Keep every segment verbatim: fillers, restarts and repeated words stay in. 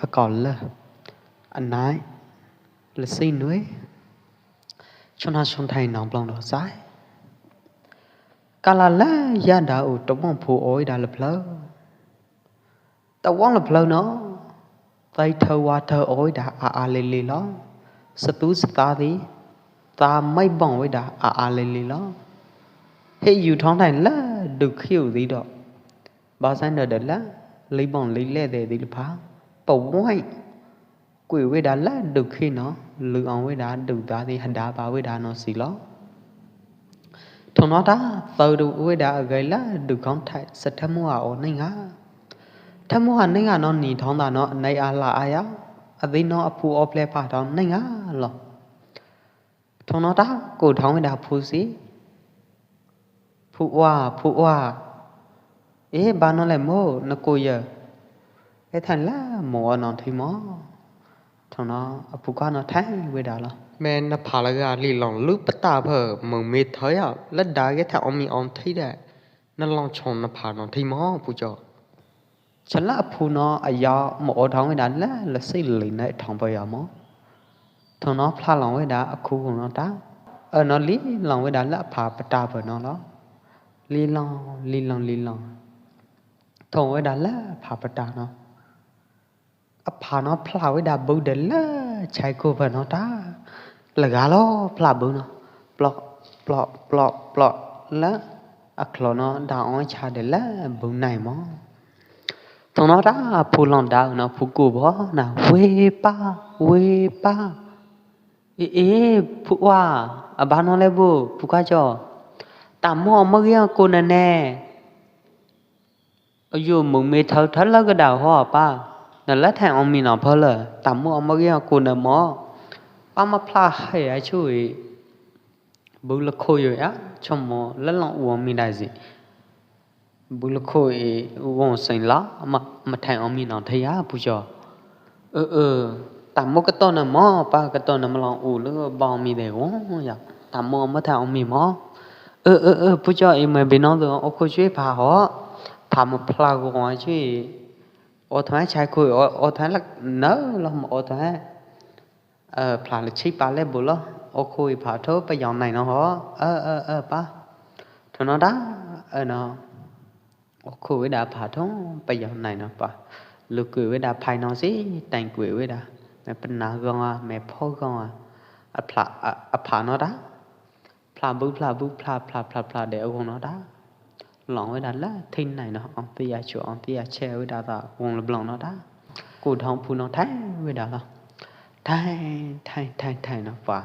akor lơ. Anai, lơ si nui. Chon ha chon thai nong plong do sai. Kala lơ ya da u tơmong phu oi da lơ plơ. Tơwang lơ plơ no. Tai thơ wa thơ oi da a a li li lo. Satu sata di. Ta mai bong oi da a a li li lo. He yu thong thai lơ du khiu di do. Ba sai nơ de lơ, li bong li le de di lơ pha. Pa wai. Kui weda la duk khi no, lu ong weda duk da di hada ba weda no si lo. Thong no ta, tau du weda agai la duk khong thai sa thamu a o nai nga. Thamu a nai nga no ni thong da no nai a la a ya, a di no a pu o ple pa thong nai nga lo. Thong no ta, ku thong weda phu si. Phu wa, phu wa. Ê, ba no le mo, na ku yơ. Ê, than la mo a no thi mo. Thong no, a phu ka no thai weda lo. Me na pha la ga li long lu pata phơ, mong me thoi a, la da ge tha ong mi ong thi de. Na long chong na pha no thi mo, pu cho. Chon la a phu no a ya mo o thong weda la, la si li na thong pa ya mo. Thong no phla long weda a khu no ta. Ơ no li long weda la pha pata pa no lo. Li long, li long, li long. Thong weda la pha pata no. A pha no phla weda bu de la chai khu pa no ta. La ga lo phla bu no. Plok, plok, plok, plok. La a klo no da ong cha de la bu nai mo. Thong no ta phu long da no phu ku bo na, we pa, we pa. Ê, ê, phu wa, a ba no le bu, phu ka cho. Ta mo mo ge ko na ne. Ơ yu mong me thau thau la ga da ho pa. Na la thai ong mi no pha la. Ta mo mo ge ko na mo. Pa ma phla hai a chui. Bu la kho yo ya, chom mo la long u ong mi dai si. Bu la kho i wong seng la, ma, ma thai ong mi no thai ya, pu cho. Ơ, ơ, ta mo ka to na mo, pa ka to na ma long u lu bong mi de wong ya. Ta mo ma thai ong mi mo. Ơ, ơ, ơ, pu cho i ma bi no du, o kho chui pha ho. Pha ma phla wong chui. O thai chai khui, o, o thai lak na lo ma o thai. Ơ, phla lơ chi pa le bu lo, o khui pha tho pa yong nai no ho. Ơ, ơ, ơ, pa. Tho no da, ơ no. O khui weda pha tho pa yong nai no pa. Lu khui weda phai no si, tang khui weda. Me pa na gong a, me pho gong a. A phla, a, a pha no da. Phla bu, phla bu, phla, phla, phla, phla, de wong no da. Long weda la, thin nai no, ong tia chu, ong tia che weda da, wong la blong no da. Ku thong phu no thai weda lo. Thai, thai, thai, thai no pa.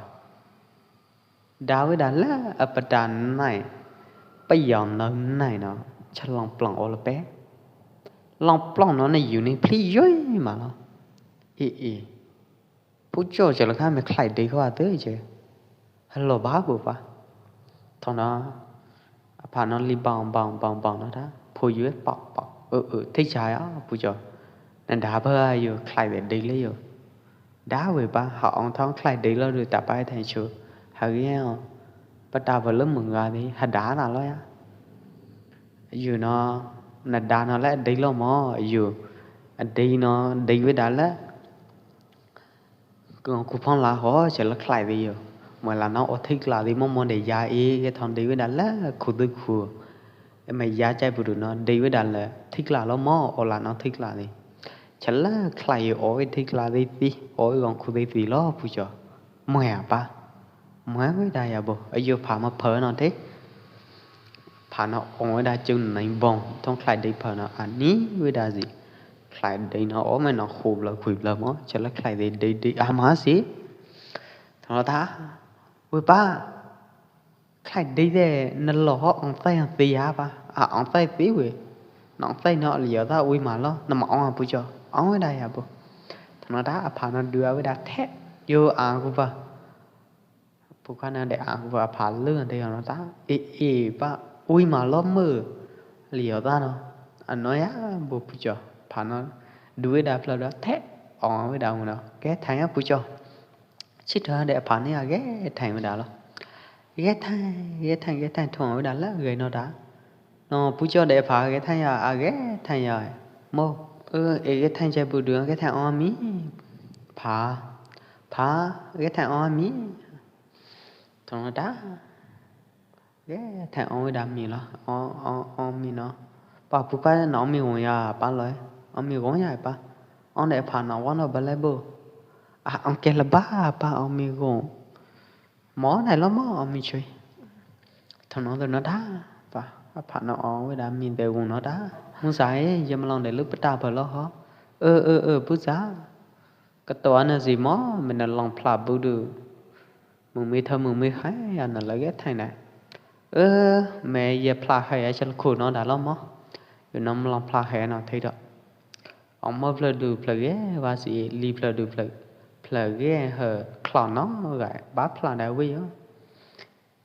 Da weda la, a pa da nai. Pa yong no nai no, cha long plong o la pe. Long plong no nai yu ni phli yoi ma lo. I, i. Pu cho che la kha me khlai dei kho a te che. Halo ba bu pa. Tho no. A pha no li bong bong bong bong no da. Phu yu pok pok. Ơ, ơ, thik cha ya pu cho. Na da ba yu khlai dei dei le yu. Da we pa, ha ong thong khlai dei lo du ta pai thai chu. Ha ge o. Pa ta ba lo mung ga di, ha da na lo ya. Yu no, na da no le dei lo mo, yu. Dei no, dei weda le. Kong khu phong la ho, che la khlai di yo. Mo la no o thik la di mo mo de ya i, ke thon di weda la khu di khu. E me ya chai pu du no, di weda la thik la lo mo, o la no thik la di. Che la khlai yo o i thik la di di, o i kong khu di di lo pu cho. Mo ya pa. Mo ya weda ya bo, a yo pha ma pha no te. Pha no ong weda chung nai bong, thong khlai di pha no a ni weda di. Khlai dei no o me no khu bla khui bla mo, che la khlai dei dei dei a ma si. Thong no ta, ui pa, khlai dei de na lo ho ong tai ong ti ya pa, a ong tai ti we. Na ong tai no li yo ta ui ma lo, na ma ong a pu cho, ong we da ya pu. Thong no ta, a pha no du a we da the, yo a ku pa. Pu ka na de a ku pa a pha lư de no ta, e e pa, ui ma lo mơ, li yo ta no, a no ya, bu pu cho, pha no, du we da pla da, the, ong we da no, ke thai ya pu cho. Chi tho de a pha ni a ge thai we da lo. Ge thai, ge thai, ge thai, thong we da la, ge no da. No, pu cho de pha ge thai ya, a ge thai ya, mo. Ơ, e, Ge Thañ chai bu du, Ge Thañ ong mi. Pha, pha, Ge Thañ ong mi. Thong no ta. Ge Thañ ong wei da mi lo, ong, ong, ong mi no. Pa pu ka no ong mi gong ya pa lo, ong mi gong ya pa. Ong de pha no wa no ba le bu. A, ong ke la ba pa ong mi gong. Mo nai lo mo ong mi chui. Thong no thong no da. Pa, a pha no ong wei da mi de gong no da. Mung sa e, ye ma long de lu pa ta pa lo ho. Ơ, ơ, ơ, pu sa. Ka to an na zi mo, me na long phla bu du. Mung mi tho mung mi hai, an na la Ge Thañ na. Ơ, me ye phla hai a chal khu no da lo mo. Yu no ma long phla hai no thei do. Ong mo phla du phla ge, wa si li phla du phla, phla ge ha khla no ga, ba phla da wei yo.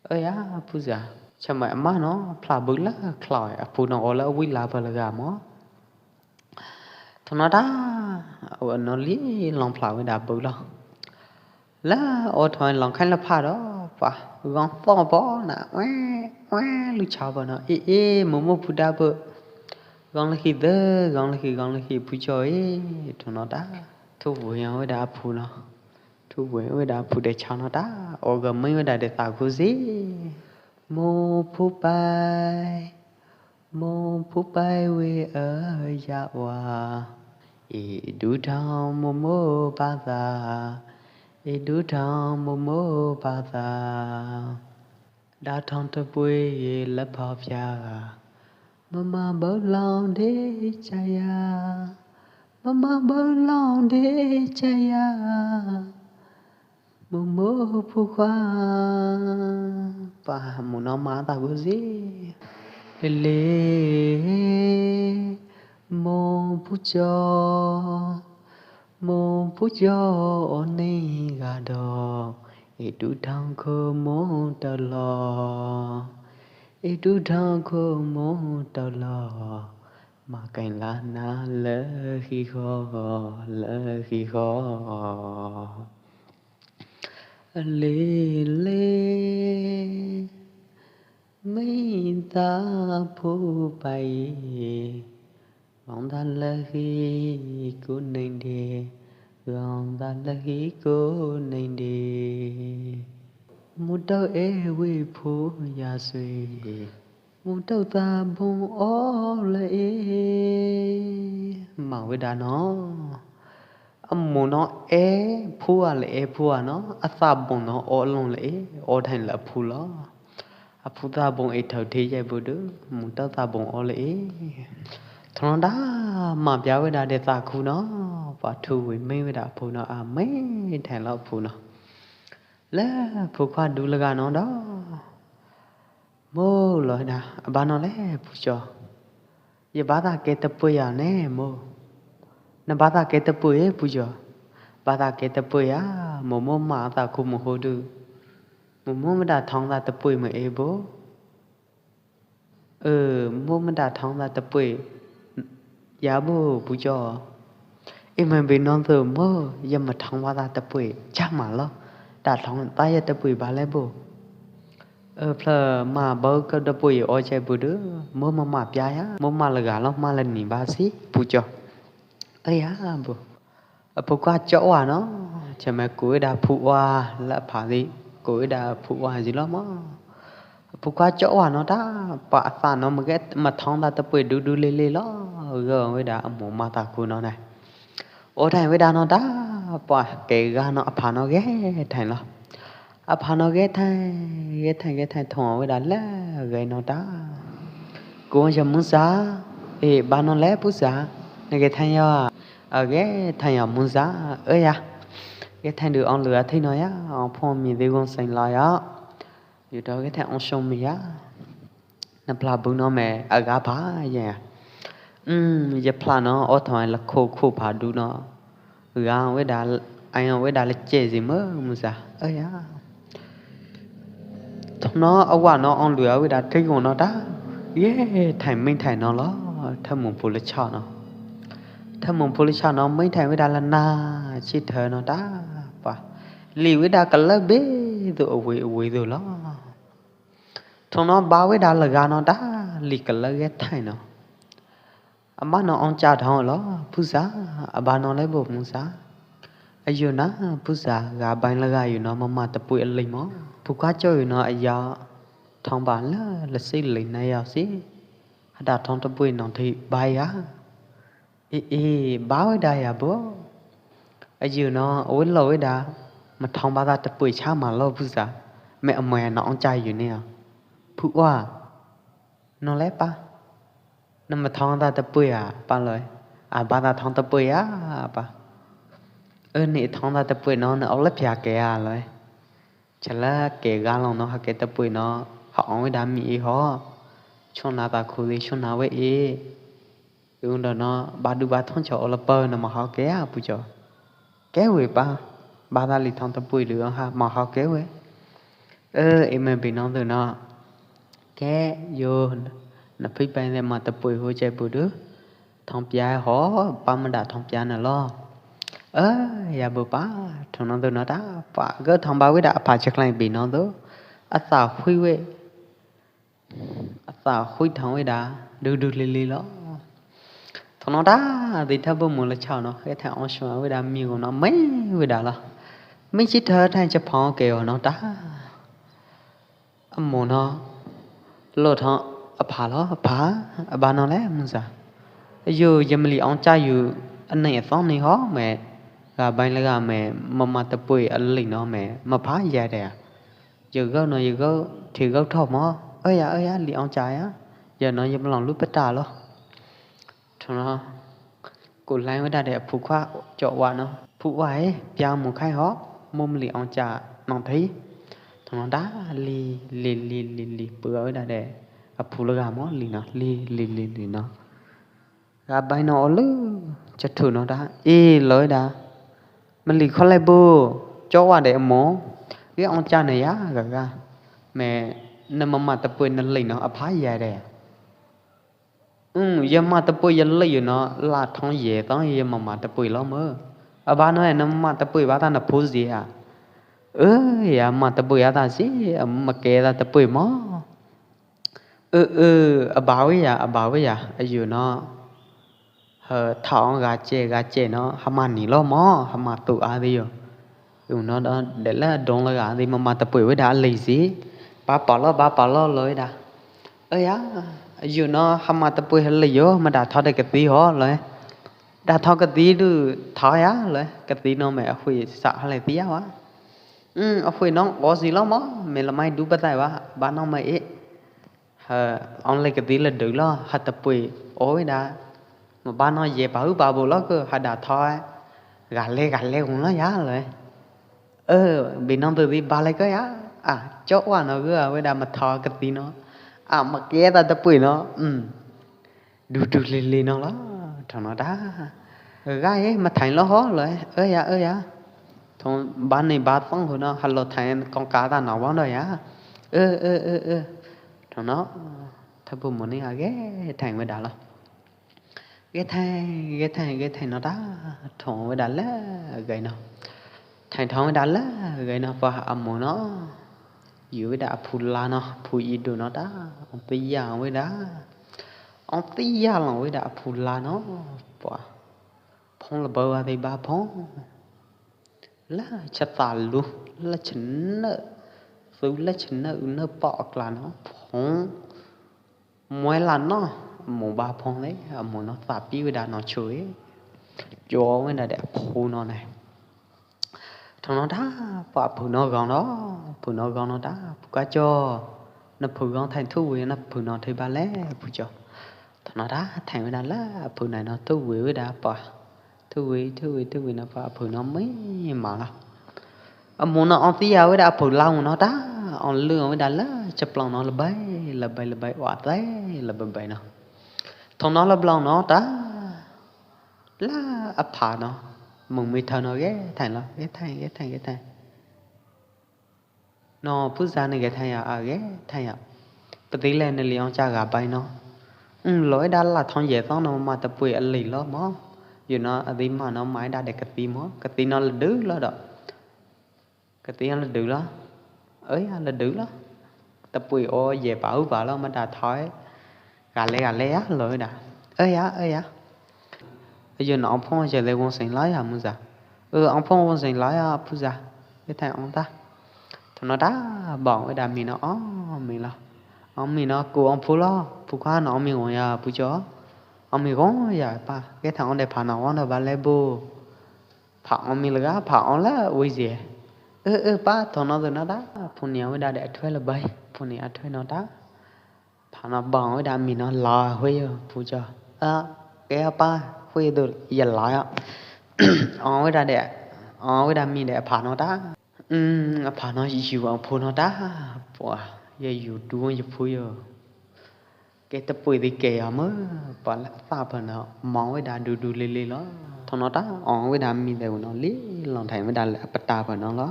Ơ ya, pu sa. Cha mai ma no, phla bu la khla, a pu no o la wei la ba la ga mo. Thong no da, wa no li long phla wei da bu lo. La, o thoi long khai la pha do, pa, gong to bo na, we, we, lu cha bo no, e, e, mo mo pu da bu. Gong la khi de, gong la khi, gong la khi pu cho e, thong no da. Thu bu yang wei da phu no. Thu bu yang wei da phu de cha no da, o ga mai wei da de ta khu si. Mo phu pai, mo phu pai wei a ya wa. I du thong mo mo pa ta. I du thong mo mo pa ta. Da thong ta pui la pha pia. Ma ma bau long de cha ya. Ma ma bau long de cha ya. Mo mo phu khua. Pa mo no ma ta bu si. Le, mo phu cho. Mo phu cho o nei ga do. E du thong kho mo ta lo. E du thong kho mo ta lo. Ma kai la na le khi kho, le khi kho. Le le, mai ta phu pai. Gong ta le khi ku neng de, gong ta le khi ku neng de. Mu tau e wei phu ya sui. Mu tau ta bong o le e. Ma wei da no. A mu no e phu a le e phu a no. A ta bong no o long le e. O thain le phu lo. A phu ta bong e thau the yai bu du. Mu tau ta bong o le e. Thong no da ma pia wei da de ta khu no. Pa thu wei mai wei da phu no a mai thain lo phu no. Le phu khua du le ga no do. Mo lo na, ba no le phu cho. Ye ba ta ke ta pui ya ne mo. Na ba ta ke ta pui e phu cho. Ba ta ke ta pui ya, mo mo ma ta khu mo ho du. Mo mo ma da thong ta ta pui mo e bo. Ơ, mo ma da thong ta ta pui. Ya bu, bu cho. I mai bi non tu mo, ya ma thong wa ta ta pui, cha ma lo. Ta thong ta ya ta pui ba le bu. Ơ, phlơ ma bau ka ta pui o chai bu du, mo ma ma pia ya, mo ma la ga lo, ma la ni ba si, bu cho. Ơ ya, bu. Ơ, phu kua cho wa no, cha mai ku da phu wa, la pha li, ku da phu wa ji lo mo. Phu kua cho wa no ta, pa sa no ma ke, ma thong ta ta pui du du le le lo, gơ wei da mo ma ta khu no nai. O thain wei da no ta, pa ke ga no a pha no ge thain lo. A pha no ge thain, ge thain, ge thain thong wei da le, ge no ta. Ku ja mu sa, e ba no le pu sa, na ge thain yo, a ge thain yo mu sa, ơ ya. Ge thain du ong lu a thain no ya, ong phong mi de gong sain la ya. Yu do ge thain ong shong mi ya. Na phla bu no me a ga pha ya. Um, ya phla no o thoi la kho kho pha du no. Ga wei da, ai wei da la che ji mo mu sa. Ơ ya. Thong no a wa no ong lu a wei da thei gong no ta. Ye, thain meng thain no lo. Thain mung phu la cha no. Thain mung phu la cha no meng thain wei da la na chi thơ no ta. Pa. Li wei da ka la be du a wei a wei du lo. Thong no ba wei da la ga no ta, li ka la ge thain no. Ama no ong cha thong lo, phu sa, aba no le bo mung sa. Ayu na, phu sa, ga baing la ga yu no, mama tepui ali mo. Phu ka cho yu no, aya thong ba la, la si li na ya si. Hada thong tepui no thi bai ya. E, e, ba wei da ya bo. Ayu no, wei lo wei da. Ma thong ba da tepui cha ma lo phu sa. Me ama no ong cha yu ne ya. Phu wa. No le pa. Na ma thong da tepui a, pa loi. A ba da thong tepui a, pa. Ơ, ni thong da tepui no, na o le phia ke a loi. Cha la ke ga long no, ha ke tepui no, ha ong wei da mi i ho. Chon na ta khu di, chon na wei i. Yu ndo no, ba du ba thong cho o le pa, na ma ha ke a, pu cho. Ke wei pa, ba da li thong tepui du ha, ma ha ke wei. Ơ, i me bi nong du no. Ke, yu, na phi pa ne ma tepui hu che pu du. Thong pia ho, pa ma da thong pia na lo. Ơ, ya bu pa, thong nong du no da, pa, gơ thong ba wei da, pa che klang bi nong du. A sa hui wei. A sa hui thong wei da, du du li li lo. Thong no da, di tha bu mu la chao no, ke tha ong shua wei da, mi gu no, mei wei da lo. Mei chi tha tha cha phong ke o no da. A mu no, lo thong, a pha lo, a pha, a ba no le, mu sa. Yu, ya ma li ong cha yu, a nei a thong ni ho, me, ga bai la ga me, ma ma tepui, a li no me, ma pha ya de a. Yơ gâu no, yơ gâu, thi gâu thop mo. Ơ ya, ơ ya, li ong cha ya. Yơ no, yơ mlong lu peta lo. Thong no, ku lai wei da de phu khua, cho wa no. Phu wa e, pia mu khai ho, mum li ong cha, nong thi. Thong no da, li, li, li, li, li, phu wei da de. A phu la ga mo, li no, li, li, li, li no. Ga bai no o lư, cha thu no da, i loi da. Ma li kho lai bu, cho wa de mo. Ge ong cha ne ya, ga ga. Me, na ma ma tepui na li no, a pha ya de. Ư, ya ma tepui ya li yu no, la thong ye tong ya ma ma tepui lo mo. A ba no e na ma ma tepui ba ta na phu zi a. Ơ, ya ma tepui a ta si, a ma ke ta tepui mo. Ơ, ơ, a ba wei ya, a ba wei ya, a yu no. Hơ, thong ga che, ga che no, ha ma ni lo mo, ha ma tu a di yo. Yu no da, de la dong la ga di ma ma tepui wei da li si. Ba pa lo, ba pa lo loi da. Ơ ya, a yu no, ha ma tepui ha li yo, ma da tho de ka ti ho loi. Da tho ka ti du, tho ya loi, ka ti no me a hui sa ha le ti ya wa. Ư, a hui no, o si lo mo, me la mai du ba tai wa, ba no mai e. Hơ, ong le ka ti la du lo, ha tepui, o wei da. Ma ba no ye pa hu ba bu lo ko, ha da tho e. Ga le, ga le gung lo ya loi. Ơ, bi nong tu di ba le ko ya. A, cho wa no ko, a wei da ma tho ka ti no. A, ma ke ta tepui no, ư. Du du li li no lo, thong no da. Ga e, ma thain lo ho loi, ơ ya, ơ ya. Thong ba ni ba phong hu no, ha lo thain kong ka ta no wa no ya. Ơ, ơ, ơ, ơ. Thong no, tha bu mu ni a ge thain wei da lo. Ge thain, ge thain, ge thain no da, thong wei da la, ge no. Thain thong wei da la, ge no, pa a mu no. Yu wei da a phu la no, phu i du no da, ong pi ya wei da. Ong pi ya long wei da a phu la no, pa. Phong la bơ wa di ba phong. La cha ta lu, la cha nơ, su la cha nơ, u nơ pa kla no, phong. Muai la no, mu ba phong le, a mu no sa pi wei da no chui. Cho wei da de phu no ne. Thong no da, pa phu no gong no, phu no gong no da, phu ka cho. Na phu gong thain thu wei, na phu no thei ba le, phu cho. Thong no da, thain wei da la, phu nai no thu wei wei da pa. Thu wei, thu wei, thu wei no pa, phu no mei ma la. A mu no ong ti ya wei da phu la mu no da, ong lư wei da la, cha plong no la bai, la bai, la bai, wa tai, la bai bai no. Thong no la plong no da, la a pha no, mung mi thao no ge thain lo, ge thain, ge thain, ge thain. No, phu sa ne ge thain ya, a ge thain ya. Pa ti le ne li ong cha ga bai no. Ư, loi da la thong ye thong no ma ta pui a li lo mo. Yu no a di ma no mai da de ka ti mo. Ka ti no la du lo do. Ka ti no la du lo. Ơi, a la du lo. Ta pui o ye pa u pa lo ma da thoi. Ga le, ga le a loi da. Ơ ya, ơ ya. Ơ, yua nong ong phong jai le wong señ lai ya muza. Ơ, ong phong wong señ lai ya phuza. Ơ, thañ ong ta. Thañ no ta, bong wei da mi no ong mi lo. Ong mi no ku ong phu lo, phu kha no ong mi wong ya phu cho. Ong mi wong ya pa. Ơ, thañ ong de pha no wong no ba le bu. Pha ong mi la ga, pha ong la wei je. Ơ, ơ, pa, thañ no de no ta. Phu ni wei da de thuai la bai. Phu ni a thuai no ta. Pha no bong wei da mi no lo huei yo phu cho. Ơ, ke pa, huei du ya lo yo. Ong wei da de, ong wei da mi de pha no ta. Ưm, pha no yu ong phu no ta. Pua, ya yu du yu phu yo. Ke ta pui di ke ya mơ, pa la ta pha no, mong wei da du du li li lo. Thañ no ta, ong wei da mi de no li, long thañ wei da le pa ta pha no lo.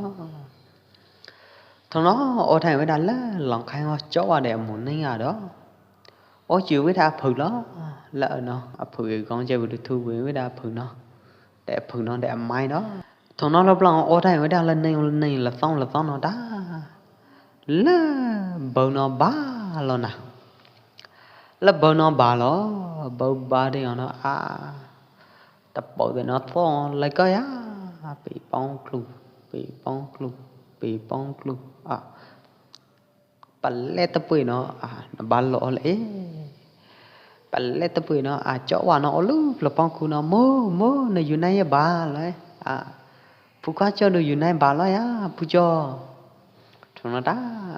Thañ no, o thañ wei da le, long khai ngo cho wa de mu ning a do. O chi wei da pheu lo, le no, a pheu gong je wei du thu wei wei da pheu no. De pheu no de mai do. Thañ no lo blang o thañ wei da le ning le ning le song le song no da. Le bau no ba lo na. Le bau no ba lo, bau ba de no a. Ta pau de no thong le ko ya. Pi pong klu, pi pong klu, pi pong klu. A. Pale ta pui no, a, na ba lo le. Pale ta pui no, a, cho wa no o lu, pla pong ku no, mo, mo, na yu nai ya ba lo, a. Phu ka cho du yu nai ba lo ya, phu cho. Thañ no ta,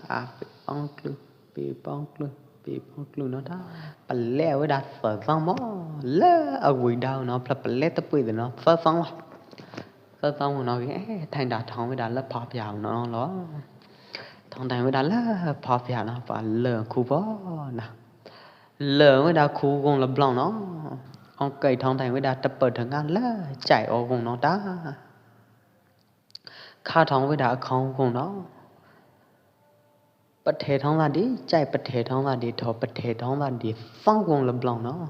a, pi pong klu, pi pong klu, pi pong klu no ta. Pale wei da sa sang mo, le, a, wei da no, pla pale ta pui de no, sa sang wa. Sa tong no ke, eh, thañ da thong wei da le pha pia no lo. Thong thañ wei da le pha pia no pa le khu po na. Le wei da khu gong le blong no. Ong kai thong thañ wei da ta pơ thang a le chai o gong no ta. Kha thong wei da khong gong no. Pơthe thong la di, chai pơthe thong la di, tho pơthe thong la di, phong wong la blong no.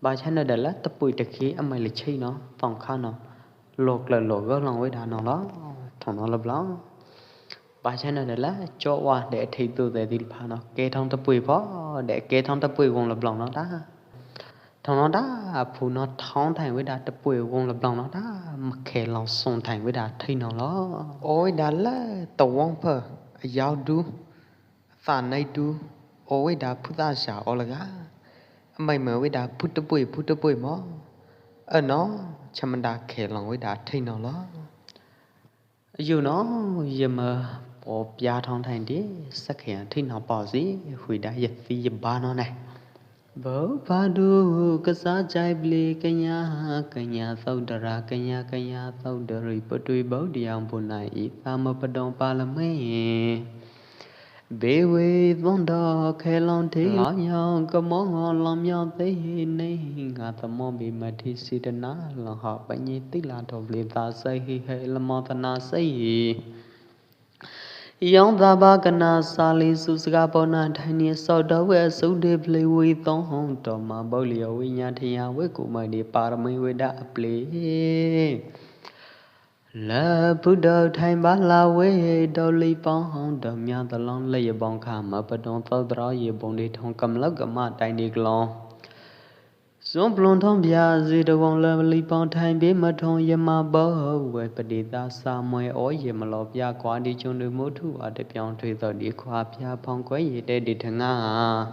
Ba chai no da la ta pui ta khi a mai la chi no, phong kha no. Lok la lok gơ long wei da no lo, thong no la blong. Ba chai no da la, cho wa de thi tu de di pha no, ke thong ta pui pho, de ke thong ta pui wong la blong no ta. Thong no ta, phu no thong thañ wei da ta pui wong la blong no ta, ma khe long song thañ wei da thi no lo. Oi da la, ta wong pha, a yau du, a sa nai du, o wei da phu ta sa o la ga. A mai ma wei da phu ta pui, phu ta pui mo. A no, cha man da khe long wei da thi no lo. Yu no, yơ mơ po pia thong thañ di, sa khe thi no po si, hui da yơ si yơ ba no nai. Bơ pha du, ka sa chai bli, ka nya, ka nya, sau da ra, ka nya, ka nya, sau da ri, pa tui bơ di yang bu nai, i sa mơ pa dong pa la me. Be wei vong do khe long thi, la yang ka mong long yong te hi ne, nga ta mo bi ma thi si da na, long ha pa nyi ti la tho bli ta sai hi he la mo ta na sai hi. Yong ta ba ka na sa li su ska po na thai ni so do we su de ple wi tong hong to ma bau li wi nya thi ya we ku mai di par mai we da ple. La pu do thai ba la we do li pong hong do mya ta long le ye bong kha ma pa dong tau dro ye bong di thong kam la ka ma tai ni klong. Song plong thong bia zi da wong la li pong thai bi ma thong ye ma bơ wei pa di ta sa moi o ye ma lo bia kwa di chung du mu thu a de pyong thui to di kwa bia phong koi ye de di thang a.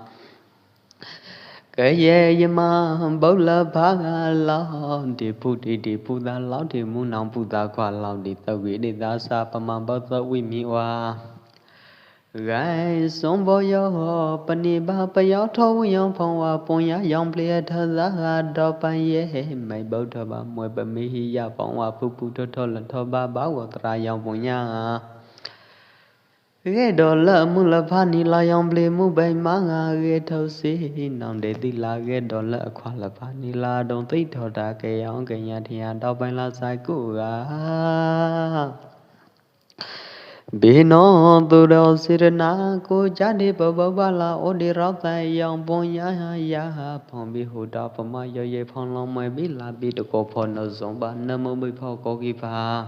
Kơ ye ye ma bơ la pha ga lo di pu di di pu da lo di mu nong pu da kwa lo di tơ wi di ta sa pa ma bơ tơ wi mi wa. Gai song bo yo ho pa ni ba pa yo tho wi yong phong wa pong ya yong pli tha za ga do pa ye mai bau tho ba moi pa mi hi ya phong wa pu pu tho tho la tho ba ba wo tra yong phong ya. Ge do la mu la pha ni la yong pli mu bai ma ga ge tho si nong de di la ge do la khwa la pha ni la dong ti tho da ke yong ke nya thi ya do bai la sai ku ga. Bi no tu do si re na ku cha di pa ba ba la o di rau tai yong pong ya ya phong bi hu do pa ma yo ye phong long mai bi la bi do ko phong no zong ba na mo bi phong ko ki pa.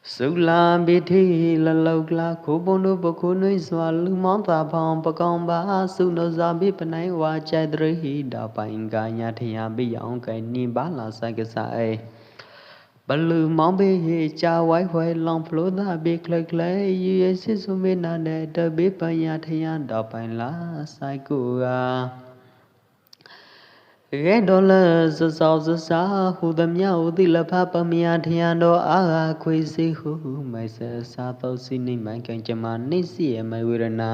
Suk la bi thi la lau kla khu bong du pa khu nui sua lu mong ta phong pa kong ba suk no za bi pa nai wa chai dri hi da pa ing ka nya thi ya bi yong kai ni ba la sai ka sa e. Pa lu mong bi hi cha wai huai long plu da bi khlai khlai yu ye si su bi na de da bi pa nya thi ya da pa la sai ku a. Ghe do lơ sa sau sa sa hu dam nya u di la pha pa mia thia do a ga khui si hu mai sa sa tau si ni mai kang cha ma ni si e mai wi ra na.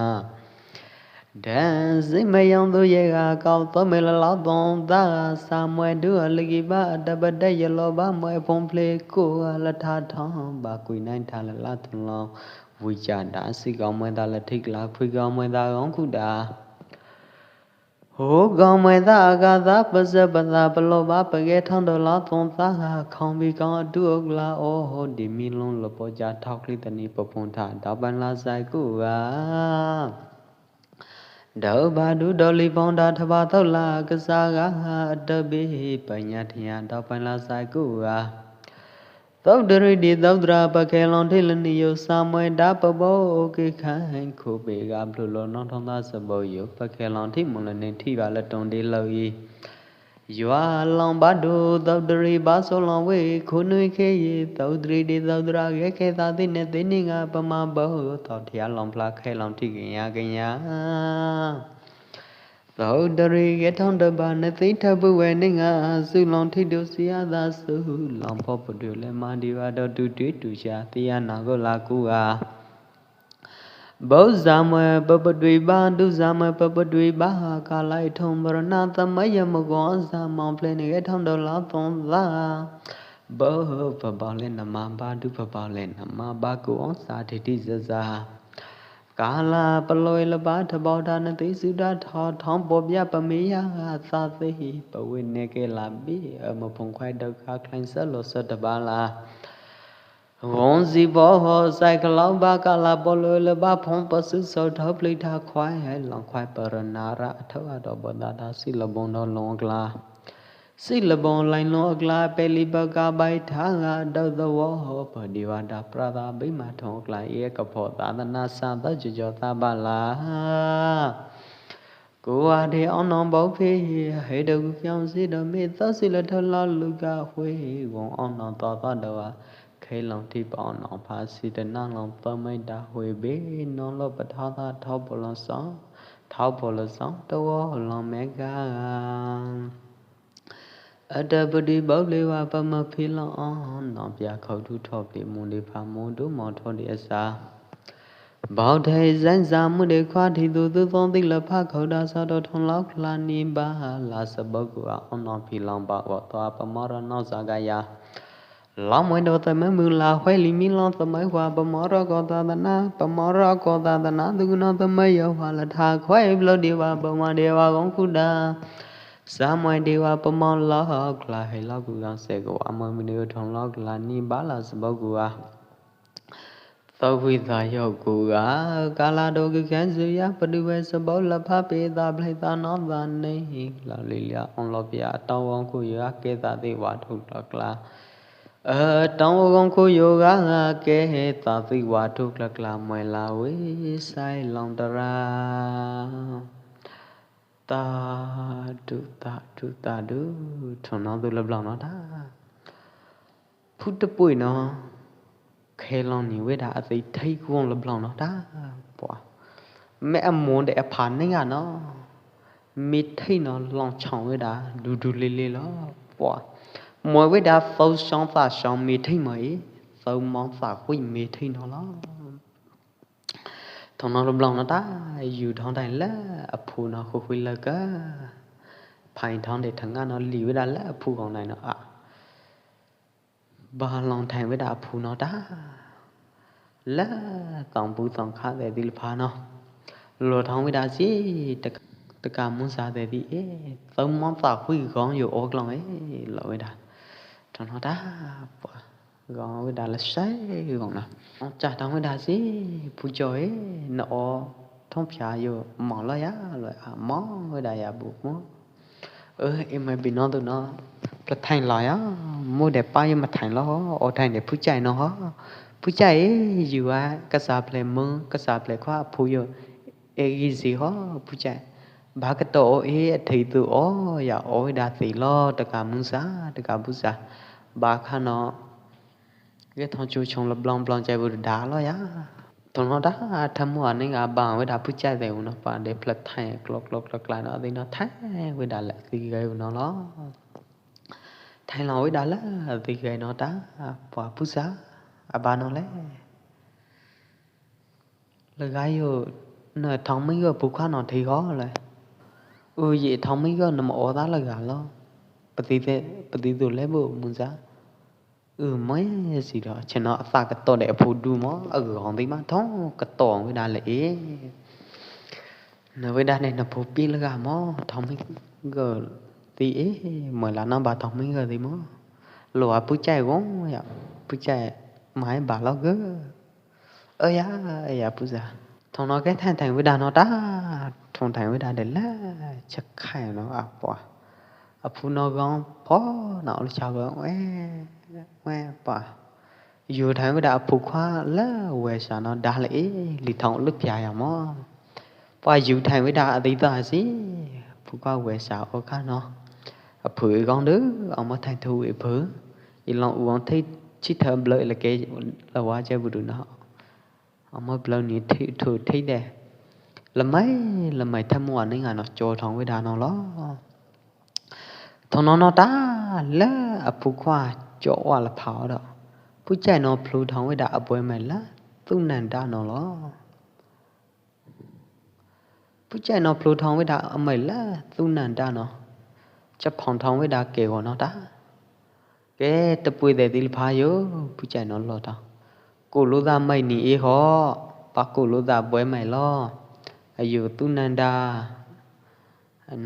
Dan si mai yong du ye ga kau to mai la la dong da sa mai du a la gi ba da ba da ye lo ba mai phong phle ku a la tha thong ba khui nai tha la la thong lo. Wi cha da si gong mai da la thik la phui gong mai da gong ku da. Hu gong mai da a ga da pa sa pa da pa lo ba pa ge thong do la tong ta ga khong bi kong a du ok la o ho di mi long lo po ja thok li ta ni pa pung tha da ban la sai ku ga. Dau ba du do li phong da tha ba tau la ka sa ga ha da bi pa nya thia da ban la sai ku ga. Tau dri di tau dra pa khe long thi la ni yo sa mai da pa bo ki khan khu be ga blu lo nong thong da sa bo yo pa khe long thi mong la ni thi ba la tong di lo i. Yua long ba du tau dri ba so long we khu nui khe yi tau dri di tau dra ge khe ta ti ne ti ni nga pa ma bo tau thia long pla khe long thi ke nya ke nya. Tau dari ge thong da ba na ti tha bu we ni nga su long thi du si a da su long pho pu du le ma di wa do du du du cha ti a na go la ku a. Bau za mwe pa pa dui ba du za mwe pa pa dui ba ka lai thong ba ra na ta ma ya ma go za mong ple ni ge thong da la tong za. Bau pa bau le na ma ba du pa bau le na ma ba ku ong sa thi thi za za. Ka la pa loi la ba tha bau da na ti su da tho thong po bia pa mi ya ga sa ti hi pa win ne ke la bi a ma phong khwai dau ka khlain sa lo sa da ba la. Wong zi bo ho sai ka lau ba ka la pa loi la ba phong pa su so tho pli tha khwai hai long khwai pa ra na ra tho a do ba da da si la bong do long kla. Si la bong lai long kla pe li ba ka bai tha ga dau da wo ho pa di wa da pra da bi ma thong kla ye ka pho da da na sa da jo jo ta ba la. Ku a de ong nong bau phi he da ku kyong si da mi ta si la tho la lu ka hui wong ong nong to ta da wa. Khe long thi pa ong nong pha si da nang long pa mai da hui be nong lo pa tha ta tho po long song tho po long song ta wo long me ga. A da pa dui bau le wa pa ma phi long ong nong pia khau du tho phi mu di pha mu du mo tho di a sa. Bau thei zan za mu di khwa thi du du tong di la pha khau da sa do thong lau kla ni ba la sa bau ku a ong nong phi long ba wa to a pa mo ra nong sa ga ya. Long mai do ta mai mu la hwai li mi long ta mai hwa pa mo ra ko ta ta na pa mo ra ko ta ta na du nong ta mai ya hwa la tha khwai blo di wa pa ma di wa gong ku da. Sa mai di wa pa mo lok la hei lok ku gang se ku wa mai mi di thong lok la ni ba la sa bau ku wa. Tau hui ta yo ku ga ka la do ki khen su ya pa du wei sa bau la pha pe ta plei ta no ta nei la li lia ong lo pia tau ong ku ya ke ta ti wa thuk lok la. Ơ tau ong ku yo ga ke ta ti wa thuk lok la mai la wei sai long ta ra. Ta du ta du ta du. Thong no du la blang no ta. Phut ta pui no. Khe long ni wei da a ti thei kuong la blang no ta. Pua. Me a mon de a phan nei nga no. Mi thei no long chong wei da du du le le lo. Pua. Moi wei da thau song ta song mi thei moi. Thau mong ta hui mi thei no lo. Thong no lu blong no ta, yu thong tai la, a phu no khu khui la ka. Phai thong de thang nga no li wei da la, a phu kong nai no a. Ba long thang wei da a phu no ta. La, tong pu tong kha de di la pha no. Lo thong wei da si, ta ka mun sa de di e, tau mon ta khui kong yu ok long e, lo wei da. Thong no ta, pua. Gong wei da la sai gong na. Cha thong wei da si phu joi na o thong phia yo mong lo ya lo a mong wei da ya bu mo. Ơ e mai bi no tu no. Pla thang lo ya. Mu de pa yo ma thang lo ho. O thang de phu chai no ho. Pú chai e, yua kasa ple mơ̆, kasa ple khua phu yo. E gi si ho, pú chai. Ba kato o e, thei tu o, ya o da si lo, ta ka mơsa, ta ka busa. Ba kha no. Ge thong chu chong lo blong blong chai bu da lo ya. Thong no da, tham mua ning a ba we da pú chai de u no pa de plat thai, klok klok klok klok no, de no thai, we da le, si ge u no lo. Thai lo we da le, si ge no da, pa busa, a ba no le. Lơ ga yo, na thong mi yo pu kha no thi ho le. U ye thong mi yo na ma o da lơ ga lo. Pati te, pati tu le bu mun sa. U mai si do, che no sa ka to de phu du mo, a gong di ma thong ka to we da le e. Na we da ne na phu pi lơ ga mo, thong mi yo di e, mai la na ba thong mi yo di mo. Lo a pu chai gong ya, pu chai mai ba lo ge. Ơ ya, ơ ya, pú sa. Thong no ke thaeng thaeng wei da no ta. Thong thaeng wei da de la, chak khai no, a pua. A phu no gong, po, no lu cha gong, we, we, pua. Yu thaeng wei da a phu khua la, we sa no da le e, li thong lu pia ya mo. Pua yu thaeng wei da a di ta si, phu khua we sa o ka no. A phu i gong du, ong mo thaeng thu i phu. I long u ong thei chi thơ blơ i la ke, la wa che bu du no. Ong mo blơ ni thei, thu thei de. La mai, la mai tham mua ni nga no cho thong wei da no lo. Thong no no ta, la a phu khua cho wa la phao do. Phu chai no plu thong wei da a boi mai la, tu nan da no lo. Phu chai no plu thong wei da a mai la, tu nan da no. Cha phong thong wei da ke wo no ta. Ke ta pui de di la pha yo, phu chai no lo ta. Ku lu da mai ni i ho, pa ku lu da boi mai lo. A yu tu nan da.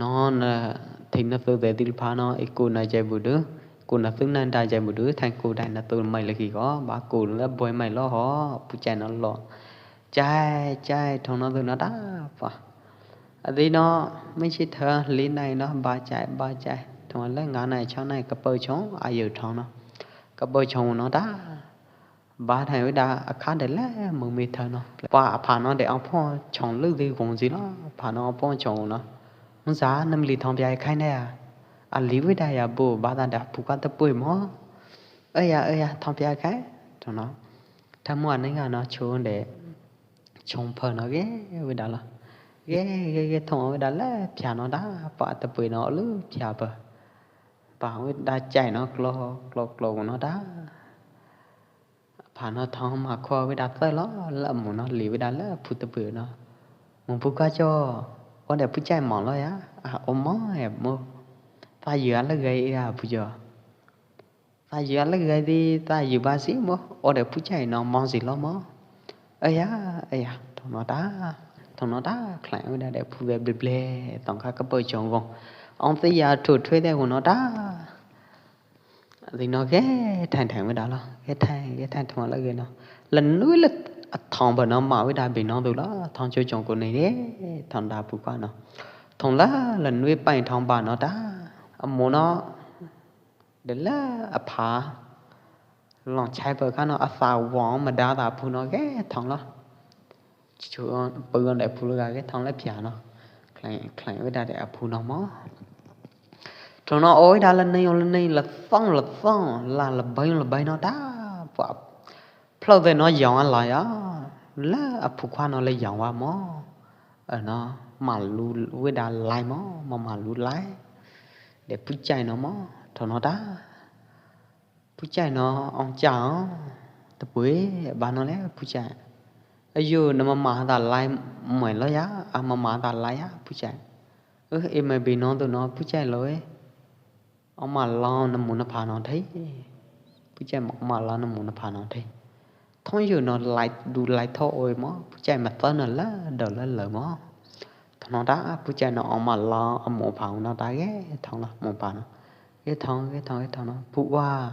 No na, thei na tu de di la pha no, i ku na jai bu du. Ku na tu nan da jai bu du, thaeng ku dai na tu mai la ki ho, ba ku la boi mai lo ho, phu chai no lo. Chai, chai, thong no tu no ta, pa. A di no, mai chi thơ, li nai no, ba chai, ba chai. Thong le nga nai, chong nai, ka pau chong, a yu thong no. Ka pau chong no ta. Ba thaeng wei da, a kha de le, mung mi thơ no. Pa, a pha no de ong phong chong lu di gong ji lo, a pha no ong phong chong no. Mung sa, nam li thong pia khai ne a. A li wei da ya bu, ba ta da phu ka ta pui mo. Ơ ya, ơ ya, thong pia khai. Thong no. Tham mua ni nga no chu de. Chong phơ no ge, wei da lo. Ge, ge, ge, thong wei da le, pia no da, pa ta pui no lu, pia pa. Pa wei da chai no, klo, klo, klo no da. Pa no thong ma khua wei da tơ lo, la mu no, li wei da le, phu ta pui no. Mu phu ka cho, o de phu chai mo lo ya, a, o mo, e mo. Pa yu a le ge, a, phu cho. Ta yu a lek gai di, ta yu ba si mo, o de phu chai no mo si lo mo. Ơ ya, ơ ya, thong no ta, thong no ta, khleng wei da de phu be ble ble, tong kha ka pau chong gong. Ong te ya thu thoi de hu no ta. Di no ge thaeng thaeng wei da lo, ge thaeng, ge thaeng thong la ge no. La nui la a thong ba no ma wei da bi no du lo, thong chu chong ku ni de, thong da phu ka no. Thong la, la nui pai thong ba no ta, a mo no. De la a pha. Long chai pơ kha no a sa wong ma da ta phu no ge thong lo. Chu pơ gon de phu lo ga ge thong le pia no. Khleng, khleng wei da de a phu no mo. Thong no oi da la nei, la nei, la thong, la thong, la, la bai, la bai no da. Pua. Phlok de no yong a lai a. La a phu khua no le yong wa mo. Ơ no, ma lu wei da lai mo, ma ma lu lai. De phu chai no mo, thong no da. Phu chai no ong cha o, ta pui, ba no le phu chai. Ayu, na ma ma da lai mai lo ya, a ma ma da lai ya, phu chai. Ơ, e mai bi no tu no, phu chai lo e. Ong ma lo na mu na pha no thei. Phu chai ma, ong ma lo na mu na pha no thei. Thong yu no lai du lai tho oi mo, phu chai ma tơ no la, do la la mo. Thong no da, phu chai no ong ma lo, a mo pha no da ge, thong la mo pha no. Ge thong, ge thong, ge thong no. Phu wa.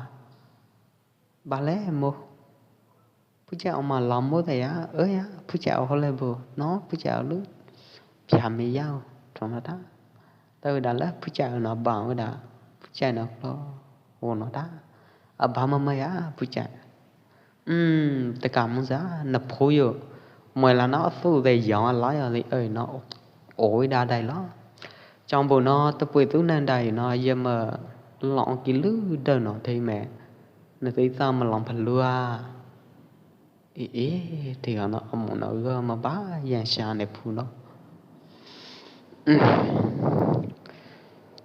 Ba le mo. Phu chai ong ma lo mo da ya, ơ ya, phu chai o ho le bo. No, phu chai o lu. Pia me ya, thong no da. Ta wei da la, phu chai o no ba wei da. Phu chai no klo, o no da. A ba ma ma ya, phu chai. Ưm, tơ ka mung sa, na phu yo. Moi la no thu de yong a la yo de, ơi no, o wi da dai lo. Chong bu no, tơ pui tu nan dai no, ye ma long ki lu dơ no thei me. Na tui ta ma long pha lua. Ê, ê, thì nó, amo no gơ ma ba yang sa ne phu no. Ưm.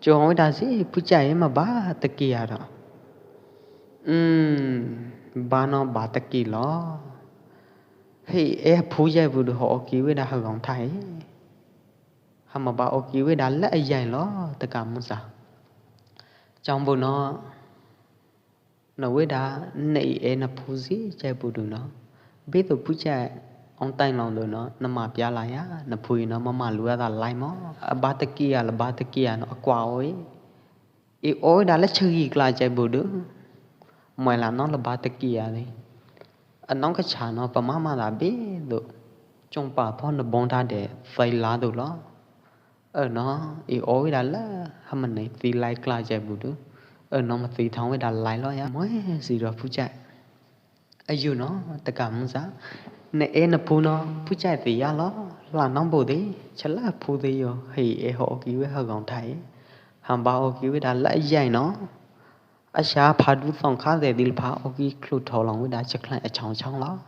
Chong wi da si, phu chai ma ba tơ kia ro. Ưm, ba no ba tơ ki lo. Hei, ê, phu yai bu du ho o ki wi da ha gong thai. Ha ma ba o ki wi da lơ yai lo, tơ ka mung sa. Chong bu no, na wi da, na i e na phu si chai bu du no. Bi tu phu chai, ong tai long du no, na ma pia la ya, na phu i no ma ma lu a da lai mo. A ba tơ kia, la ba tơ kia no, a kwa oi. I oi da lơ chagi kla chai bu du. Moi la no la ba tơ kia di. A nong ka cha no pa ma ma da bi du. Chong pa pho na bong da de, fai la du lo. Ơ no, i oi da lơ, ha ma nei ti lai kla chai bu du. Ơ no ma ti thong wi da lai lo ya. Moi si ro phu chai. A yu no, tơ ka mung sa. Ne e na phu no, phu chai ti ya lo, la nong bu di, cha la phu di yo, hei e ho o ki wi ha gong thai. Ha ba o ki wi da lơ yai no. A sa pha du thong kha de di pha o ki klu tho long wi da cha khlai a chong chong lo.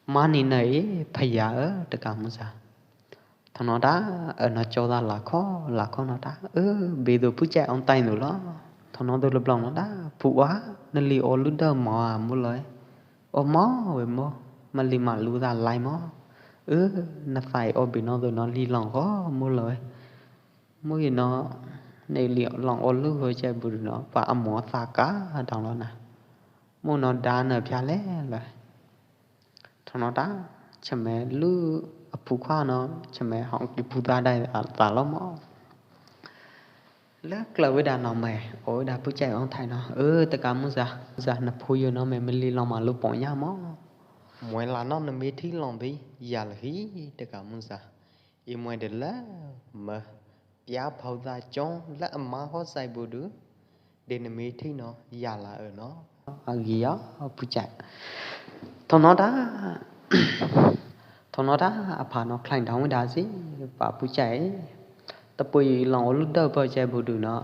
Ma ni na e, pha ya ơ, tơ ka mung sa. Thong no da, ơ no cho da la kho, la kho no da. Ơ, bi du phu chai ong tai nu lo. Thong no du lu blong no da. Phu wa, na li o lu dơ mo a mu loi. O mo, we mo. Ma li ma lu da lai mo. Ơ, na sai o bi no du no li long kho mu loi. Mu i no, na li long o lu ho chai bu du no. Pa a mo sa ka, dong lo na. Mu no da na pia le loi. Thong no da, cha me lu a phu khoa no, cha me hong ki phu da dai a ta lo mo. Lơ kla wi da no me, o wi da phu chai ong thai no. Ơ, tơ ka mung sa, sa na phu yo no me, me li long ma lu pong ya mo. Moi la no na me thi long di, ya la hi, tơ ka mung sa. I moi de lơ, me. Pia phau da chong la ma ho sai bu du. De na me thi no, ya la ơ no. A gi ya, phu chai. Thong no da. Thong no da, a pha no khlaiñ dong wi da si, pa phu chai. Tơ pui long o lu dơ pa chai bu du no.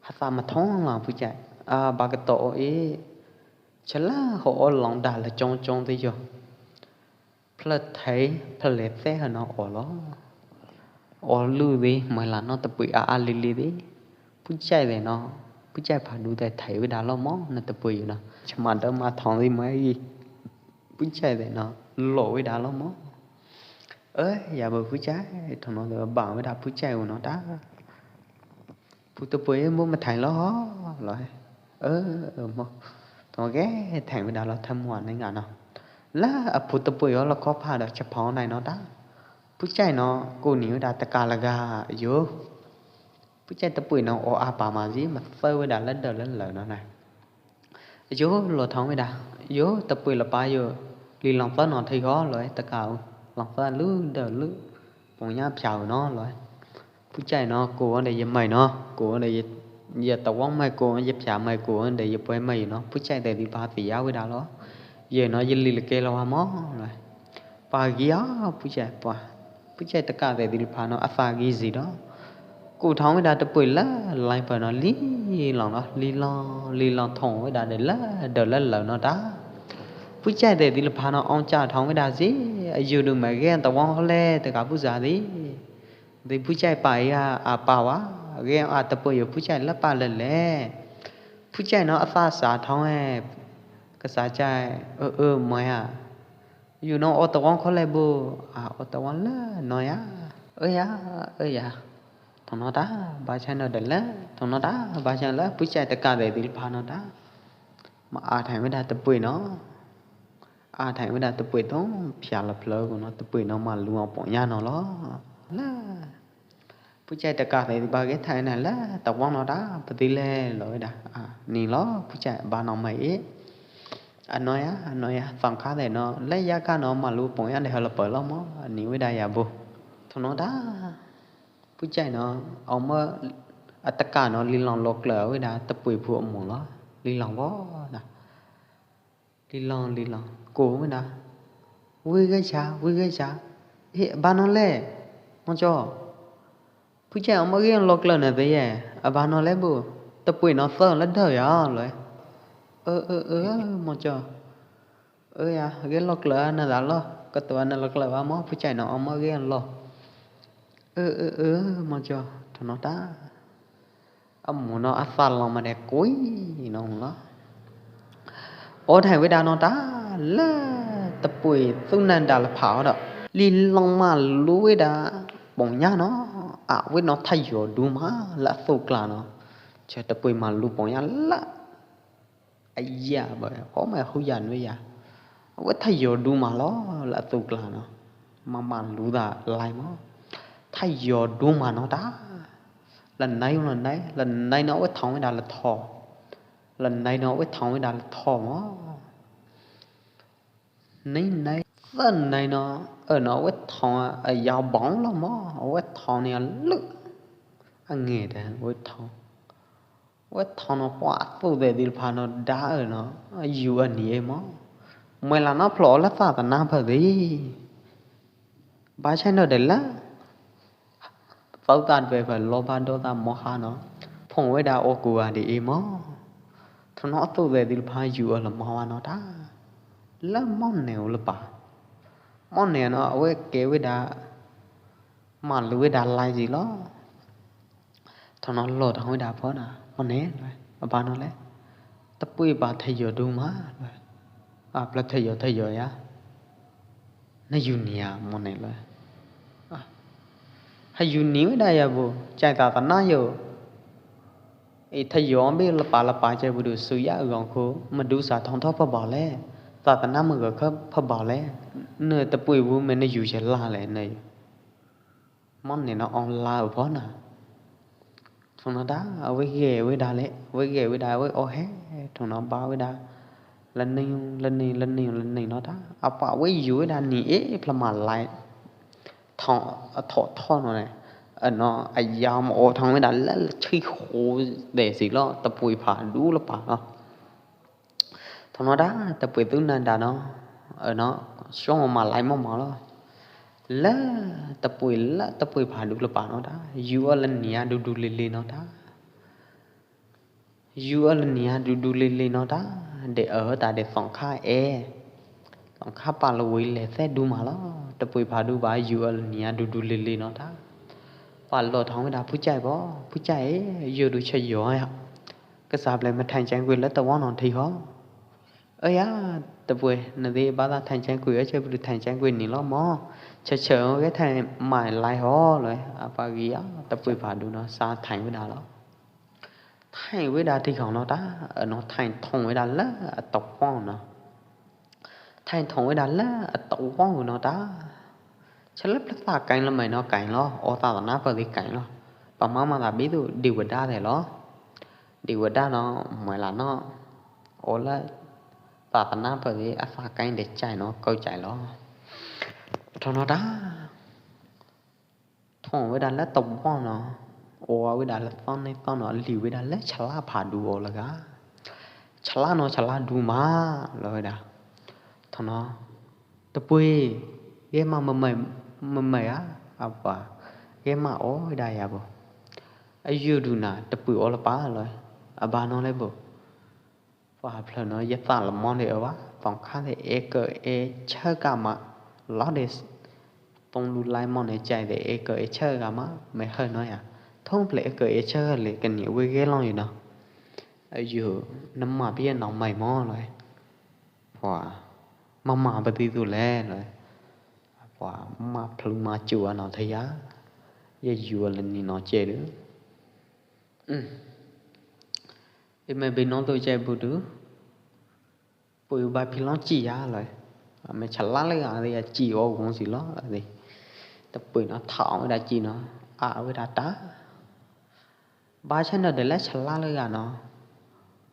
Ha sa ma thong la phu chai. A ba ka to o e. Cha la ho o long da la chong chong te yo. Phlơ thei, phlơ le te ha no o lo. O lu di, moi la no tơ pui a a li li di. Phu chai de no, phu chai pha du de thei wi da lo mo, na tơ pui no. Cha ma dơ ma thong di moi i. Phu chai de no, lo wi da lo mo. Ơ, ya bu phu chai, thong no de ba wi da phu chai u no da. Phu tơ pui mu ma thai lo ho, lo. Ơ, ơ, mo. Thong ge thai wi da lo tham mua nai nga no. La, a phu tơ pui o lo kho pha da cha phau nai no da. Phu chai no, ku ni wi da tơ ka la ga, yo. Phu chai tơ pui no, o a pa ma ji, ma tơ wi da lơ dơ lơ lơ no nai. Yo lo thong wi da. Yo tơ pui la pa yo. Li long tơ no thei ho lo e tơ ka u. Long tơ lu dơ lu. Pong ya phiao no lo e. Phu chai no, ku ong de ye mai no. Ku ong de ye, ye tơ wong mai, ku ong ye phiao mai, ku ong de ye poi mai no. Phu chai de di pa ti ya wi da lo. Ye no ye li le ke lo wa mo lo e. Pa gi a, phu chai pa. Phu chai tơ ka de di pha no, a sa gi ji do. Ku thong wi da tơ pui la, lai pa no li long no, li long, li long thong wi da de la, dơ la lơ no da. Phu chai de di pha no, ong cha thong wi da ji, a yu du ma ge tơ wong ho le, tơ ka phu ja di. Di phu chai pa ya, a pa wa, ge a tơ pui yo phu chai la pa le le. Phu chai no a sa sa thong e, ka sa chai, ơ, ơ, moi a. Yu no o tơ wong kho le bu, a, o tơ wong le, no ya. Ơ ya, ơ ya. Thong no da, ba chai no de le, thong no da, ba chai le, phu chai tơ ka de di pha no da. Ma a thai wi da tơ pui no. A thai wi da tơ pui thong, phiao la phlơ ku no, tơ pui no ma lu ong pong ya no lo. La. Phu chai tơ ka thai ba ge thai na la, tơ wong no da, pa ti le lo da. A, ni lo, phu chai ba no mai e. A no ya, a no ya, thong ka de no, le ya ka no ma lu pong ya de ha la pa lo mo, ni wi da ya bu. Thong no da. Phu chai no, ong ma, a tơ ka no, li long lo kla wi da, tơ pui phu mo lo, li long bo da. Li long li long, ko me na. Wi ge cha, wi ge cha. E, ba no le. Mo cho. Phu chai o mo ge lo kla na de ye. A ba no le bu. Ta pui no so la da ya le. Ơ, ơ, ơ, mo cho. Ơ ya, ge lo kla na da lo. Ka tu na lo kla ba mo, phu chai no o mo ge lo. Ơ, ơ, ơ, mo cho. Tho no ta. A mu no a sa long ma de kui no lo. O thai wei da no ta la ta pui tu nan da la phao do. Li long ma lu wei da bong nya no. A wei no thai yo du ma la su kla no. Che ta pui ma lu bong nya la. A ya ba, o ma hu yan wei ya. Wei thai yo du ma lo la tu kla no. Ma ma lu da lai mo. Thai yo du ma no ta. La nai, la nai, la nai no wei thong wei da la tho. La nai no wei thong wei da la tho mo. Nai nai, la nai no, ơ no wei thong a yau bong lo mo. Wei thong ni a lu. A nge da wei thong. Wei thong no pua tu de dil pha no da ơ no, yu ơ ni e mo. Mui la no plo la sa ta na pha de. Ba chai no de la. Pau ta de pha lo ba do ta mo ha no. Phong wei da o ku a de e mo. Thong no tu de dil pha yu ơ la mo wa no da. La mo ne u la pa. Mo ne no wei ke wei da. Ma lu wei da lai ji lo. Thong no lo thong wei da pho na. Mo ne lo. A ba no le. Ta pui ba thai yo du ma lo. A pla thai yo thai yo ya. Na yu ni a mo ne lo. A. Ha yu ni wei da ya bu. Chai ta ta na yo. E thai yo bi la pa la pa chai bu du su ya u gong khu. Ma du sa thong tho pha ba le. Ta ta na ma ga kha pha ba le. Ne ta pui bu me na yu che la le ne. Mon ne no ong la u pho na. Thong no da, a wei ge wei da le, wei ge wei da, wei o he, thong no ba wei da. La ning, la ning, la ning, la ning no da. A pa wei yu wei da ni e, pla ma lai. Thong, a tho, tho no ne. A no, a ya mo o thong wei da, la, la, chi ho de si lo, ta pui pha du la pa lo. Thong no da, ta pui tu nan da no. Ơ no, song ma lai mo ma lo. La, ta pui la, ta pui pha du la pa no da. Yu ơ la ni a du du li li no da. Yu ơ la ni a du du li li no da. De ơ ta de song kha e. Song kha pa lo wei le se du ma lo. Ta pui pha du ba yu ơ la ni a du du li li no da. Pa lo thong wei da phu chai bo, phu chai e, yu du cha yo ya. Ka sa ple ma thang chang kui la ta wa no thi ho. Ơ ya, ta pui, na di ba ta thang chang kui, ơ che bu thang chang kui ni lo mo. Che che, ơ ke thang mai lai ho lo, a pa gi ya, ta pui pha du no, sa thang wei da lo. Thang wei da thi khong no ta, ơ no thang thong wei da la, a tok pong no. Thang thong wei da la, a tok pong no ta. Cha la pla ta kain lo mai no kain lo, o ta ta na pa di kain lo. Pa ma ma ta bi tu di wei da de lo. Di wei da no, mai la no. O la ta ta na pa di a sa kain de chai no, kau chai lo. Thong no da. Thong wei da la tau bo no. O wei da la ton ne ton no, li wei da la cha la pha du o la ga. Cha la no cha la du ma, lo wei da. Thong no. Ta pui, ye ma ma mai, ma mai a, a pa. Ye ma o wei da ya bo. A yu du na, ta pui o la pa lo. A ba no le bo. Wa phlơ no, ye ta la mon de wa, tong kha de e kơ e chơ ka ma, lo de tong lu lai mon de chai de e kơ e chơ ka ma, me hơi no ya. Thong phlơ e kơ e chơ le, ka ni wei ge long yu no. Yu, na ma pia no mai mo lo. Wa, ma ma ba ti tu le lo. Wa, ma phlơ ma chu a no thai ya. Ye yu la ni no che de. Hm. I me bi no tu chai bu du. Pui ba phi long chi ya lo. A me cha la le a de ya chi o gong si lo a de. Ta pui no thao da chi no. A wei da ta. Ba cha no de la cha la le a no.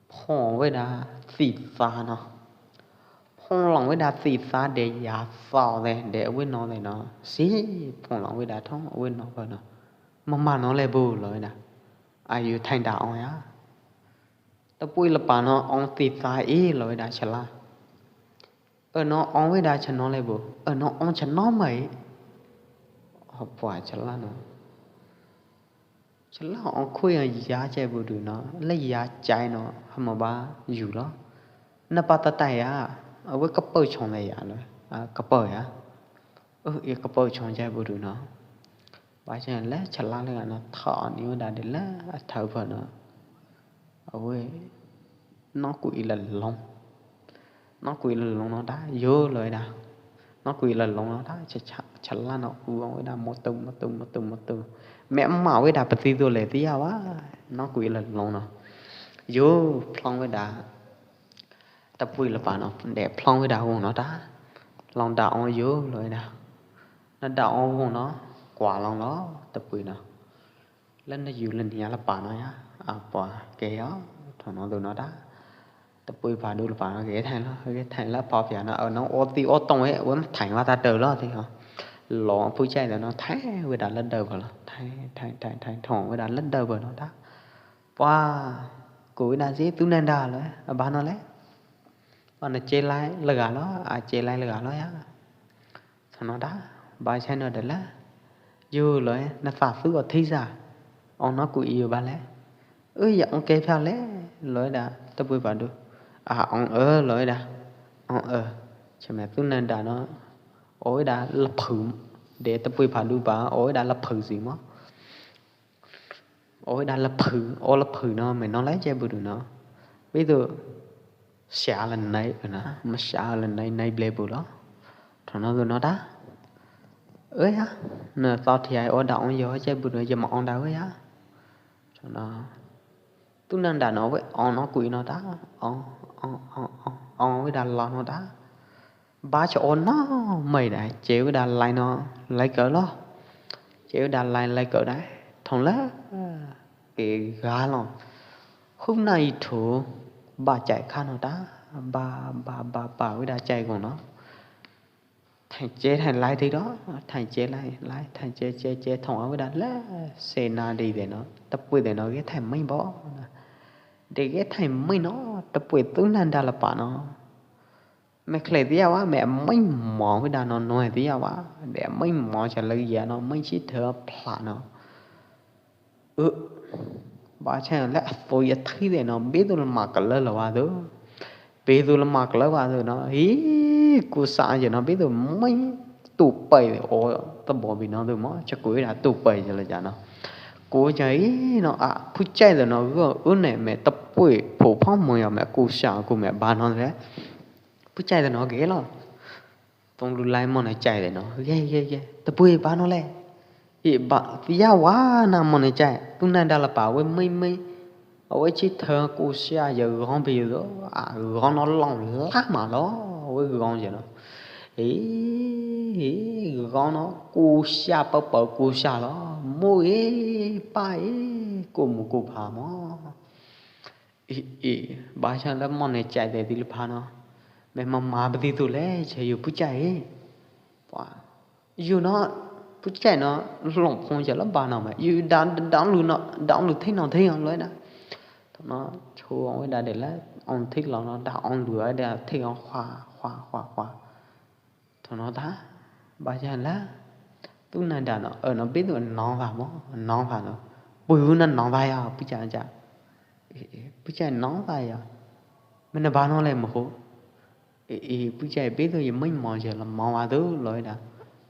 Phong wei da si sa no. Phong long wei da si sa de ya sa de, de wei no de no. Si phong long wei da thong wei no ba no. Ma ma no le bu lo wei da. A yu thai da ong ya. Ta pui la pa no ong ti ta i lo wei da cha la. Ơ no ong wei da cha no le bu. Ơ no ong cha no mai. Hop wa cha la no. Cha la ong khui ya ya chai bu du no. Le ya chai no. Hamo ba yu lo. Na pa ta tai ya. Ơ wei ka pau chong le ya lo. A ka pau ya. Ơ ya ka pau chong chai bu du no. Ba cha le cha la le no tho ni wei da de le a thau pha no. Ơ wei. Nok kut i la long. Nok kut i la long no da, yo lo wei da. Nok kut i la long no da, cha, cha, cha la no u ong wei da, mo tu, mo tu, mo tu, mo tu. Me ma wei da pati tu le ti ya wa. Nok kut i la long no. Yo, phlong wei da. Ta pui la pa no, de phlong wei da wong no da. Long da ong yo lo wei da. Na da ong wong no, kwa long lo, ta pui no. Lân na yu lân hia la pa no ya. A pa ke ya, thon no du no da. Ta pui pa du la pa no ke thai lo, ke thai la pa pia no, ơ no o ti o tong e, wei ma thai wa ta dau lo ti ho. Lo pu chai no thai wei da la dau pa lo. Thai, thai, thai, thai, thon wei da la dau pa no da. Pa, ku wei da si tu nan da lo, a ba no le. Pa na che lai la ga lo, a che lai la ga lo ya. Thon no da, ba chai no da la. Yo lo e, na fa fu o thi sa. Ong no ku i yo ba le. Ơ ya ong ke pha le, lo e da, ta pui pa du. A ong ơ lo e da. Ong ơ. Cha me tu nan da no. O wei da la phu. De ta pui pa du ba, o wei da la phu si mo. O wei da la phu, o la phu no me no lai che bu du no. Ví dụ, sia la nai na, ma sia la nai nai ble bu lo. Thon no du no da. Ơ ya, na to thi ai o da ong yo che bu du ye ma ong da ơ ya. Thon no. Tu nan da no wei ong no ku i no da. Ong, ong, ong, ong, ong wei da lo no da. Ba cha o no mai da, che wei da lai no, lai kơ lo. Che wei da lai, lai kơ da. Thon la, ke ga lo. Hum na i thu, ba chai kha no da. Ba, ba, ba, ba wei da chai gong no. Thai che, thai lai thi do, thai che lai, lai, thai che, che, che, thon wei da la, se na di de no, ta pui de no, ke thai mai bo na. De ke thai mai no, ta pui tu nan da la pa no. Me khle ti ya wa, me mai mo wei da no, no ti ya wa, de mai mo cha la ya no, mai chi thơ phla no. Ơ, ba cha le a poi a thi de no, ví dụ la ma ka la la wa du. Ví dụ la ma ka la wa du no, hi, ku sa je no, ví dụ mai tu pai o, ta bo bi no du mo, cha ku da tu pai je la ja no. Ku ja i no, a, pu chai de no, gơ, ơ ne, me ta pui, phu phong mo ya, me ku sa, ku me ba no le. Pu chai de no, ge lo. Tong lu lai mon ne chai de no. Ye, ye, ye. Ta pui ba no le. I ba, ya wa na mon ne chai. Tu nan da la pa wei mai mai. A wei chi thơ ku sia ye gong pi do. A gong no long la ma lo. Wei gong ye no. I, i, gong no ku sia pa pa ku sia lo. Mu i, pa i, ku mu ku pa mo. I, i, ba cha la mon ne chai de di la pa no. Me ma ma ba di tu le, che yu pu chai. Pa. Yu no, pu chai no, long phong cha la ba no me. Yu dan, dan lu no, dan lu thi no thi lo na. Thon no, chu ong wei da de la, ong thi lo no, da ong lu da thi ong khua, khua, khua, khua. Thon no ta, ba cha la. Tu nan da no, ơ no, ví dụ no va mo, no va no. Pui u na no va ya, pu cha cha. Ê, ê, pu chai nong ta ya. Me na ba no le mo ko. Ê, ê, pu chai pi tu ye mai mo je la mo wa tu lo da.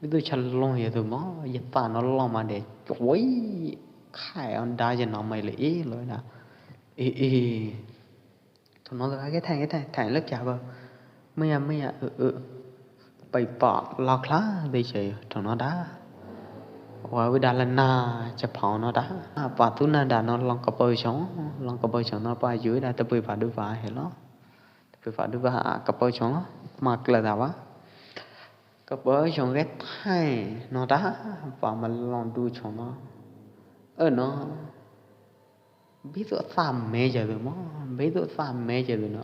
Pi tu cha long ye tu mo, ye ta no long ma de. Oi, khai on da je no mai le e lo da. Ê, ê. Thon no ta ke thai, ke thai, thai lek cha ba. Mai ya, mai ya, ơ, ơ. Pai pa lak la de che, thon no da. Wa wi da la na, cha phao no da. Pa tu na da no long ka pau chong, long ka pau chong no pa yu da ta pui pa du pa he lo. Ta pui pa du pa ka pau chong lo, ma kla da wa. Ka pau chong ke thai no da, pa ma long du chong no. Ơ no. Ví dụ sa me je tu mo, ví dụ sa me je tu no.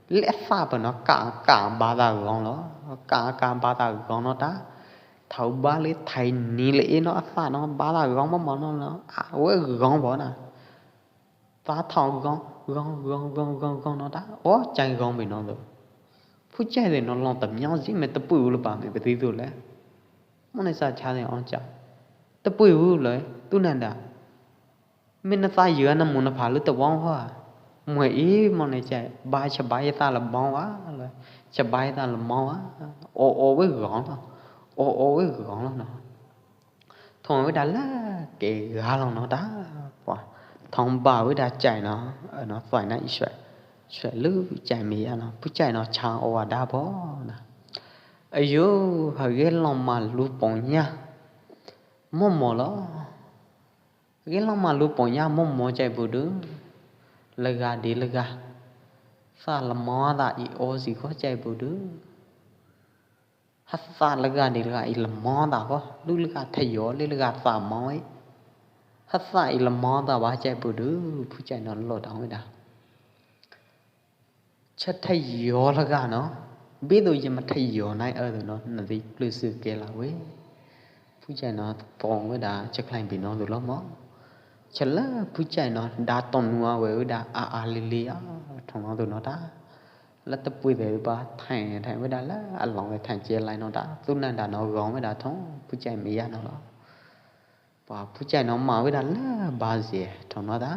Lẽ sa pa no ka, ka ba ta gong lo, ka, ka ba ta gong no ta. Thau ba lẽ thai ni lẽ no sa no ba ta gong mo mo no no. A, we gong bo na. Ta thau gong, gong, gong, gong, gong, gong no ta. O, chai gong bi no tu. Phú chai de no long tam nyo si me tơpui u le pa me pơti tu le. Mong ne sa cha de ong cha. Tơpui u le, tu nan da. Me na sa yua na mu na pha lu tơwong hoa. Mue i mong ne chai, ba cha ba ye ta la mong wa le. Cha ba ye ta la mong wa. O o we gong lo. O o we gong lo no. Thong wei da la ke ga long no da. Pua thong ba wei da chai no, no thoi na i suai. Suai lu chai mi ya no, pu chai no chang o wa da bo na. Ayo, ha ge long ma lu pong nya. Mo mo lo. Ha ge long ma lu pong nya mo mo chai bu du. Lega di lega. Sa la mo da i o si ko chai bu du. Ha sa lega di lega i la mo da ko, lu lega thayo, lu lega sa mo i. Ha sa i la mo da ba chai bu du, pu chai no lo dong da. Cha thayo lega no. Bi du ye ma thayo nai ơ du no, na di plu su ke la we. Pu chai no tong we da, cha khlai bi no du lo mo. Cha la pu chai no da tong nua we da a a li li a, thong no du no da. La tơpui de ba thai thai wei da la, a long wei thai che lai no da, tu nan da no gong wei da thong, pu chai mi ya no lo. Pua pu chai no ma wei da la ba zie thong no da.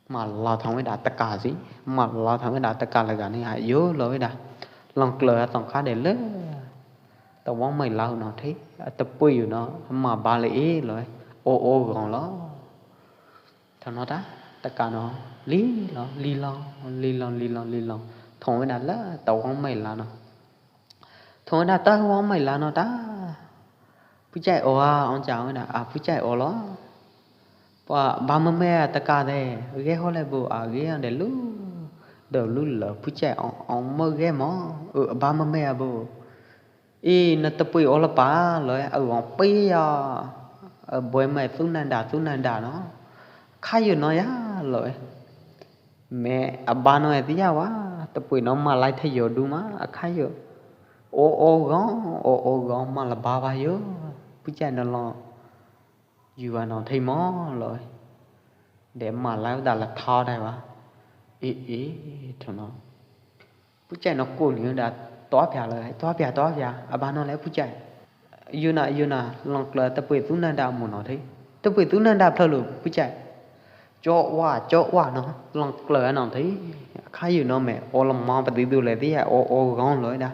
Ma la thong wei da ta ka si, ma la thong wei da ta ka la ga ni a yo lo wei da. Long klơ a tong kha de le. Tơwong mai la no thi, a tơpui yu no, ma ba le i lo, o o gong lo. Thong no ta, ta ka no, li lo, li lo, li lo, li lo, li lo. Thong wei da la, tơwong mai la no. Thong wei da tơwong mai la no ta. Pu chai o a, ong cha wei da, a pu chai o lo. Pua ba mơ me a ta ka de, ge ho le bu a ge de lu. De lu lơ pu chai ong, ong mơ ge mo. Ư ba mơ me a bu. I na tơpui o la pa lo, a gong pi ya. A boi mai tu nan da, tu nan da no. Kha yu no ya lo. Me a ba no e ti ya wa, tơpui no ma lai thayo du ma, a kha yu. O o gong, o o gong ma la ba ba yu. Pu chai no lo. Yu a no thei mo lo. De ma lai da la tha dai wa. I i, thong no. Pu chai no ko ni da to pia le, to pia, to pia. A ba no le pu chai. Yu na, yu na, long klơ tơpui tu nan da mu no thi. Tơpui tu nan da phlơ lu pu chai. Cho wa, cho wa no, long klơ a no thi. Kha yu no me, o la mo pa ti du le ti a, o o gong lo da.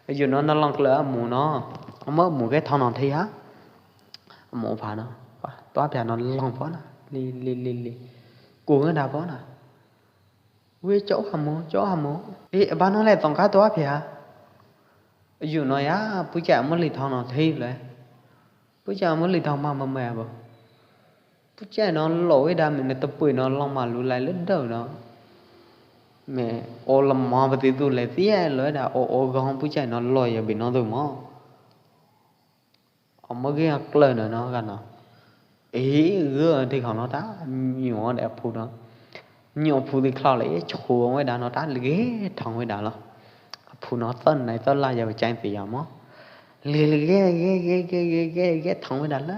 Yu no na long klơ a mu no. Mo mu ke thong no thi ha. Mo pha no. To pia no long pho na. Li, li, li, li. Ku nge da pho na. Wei cho ha mo, cho ha mo. E, ba no le tong ka to a pia. Yu no ya, pu chai mo li thong no thi le. Pu chai mo li thong ma ma ma bo. Pu chai no lo wei da me ne tơpui no long ma lu lai le dau no. Me o la mo pa ti du le ti a lo da o o gong pu chai no lo ya bi no du mo. Ơ, mơ ge klơ no no ka no. Ê, gơ ti khong no ta, nyo de phu no. Nyo phu ti khlok le, chu wei da no ta, le ge thong wei da lo. Phu no tơn nai tơn la ya chang ti ya mo. Le le ge, ge, ge thong wei da la.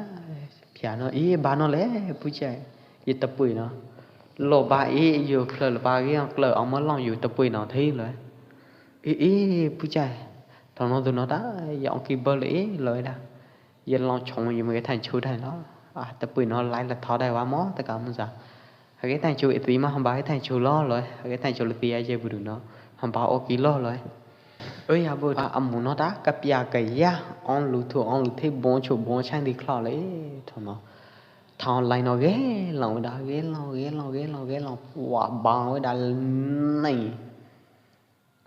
Pia no, ê, ba no le, pu chai. Ye tơpui no. Lo ba ê, yu klơ lo ba ge klơ, ơ mơ long yu tơpui no thi lo. Ê, ê, pu chai. Thong no du no ta, ya ong ki bơ le ê, lo da. Ye long chong ye me ge thang chu dai lo. A, tơpui no lai la tho dai wa mo, ta ka mu sa. Ha ge thang chu i ti ma hamba ge thang chu lo lo. Ha ge thang chu le ti a ye bu du no. Hamba o ki lo lo. Ơi ya bu, a, a mu no ta, ka pia ka ya, ong lu thu, ong lu thi, bon chu, bon chang di khlok le, thong no. Thong lai no ge long da, ge long, ge long, ge long, ge long. Wa ba wei da nai.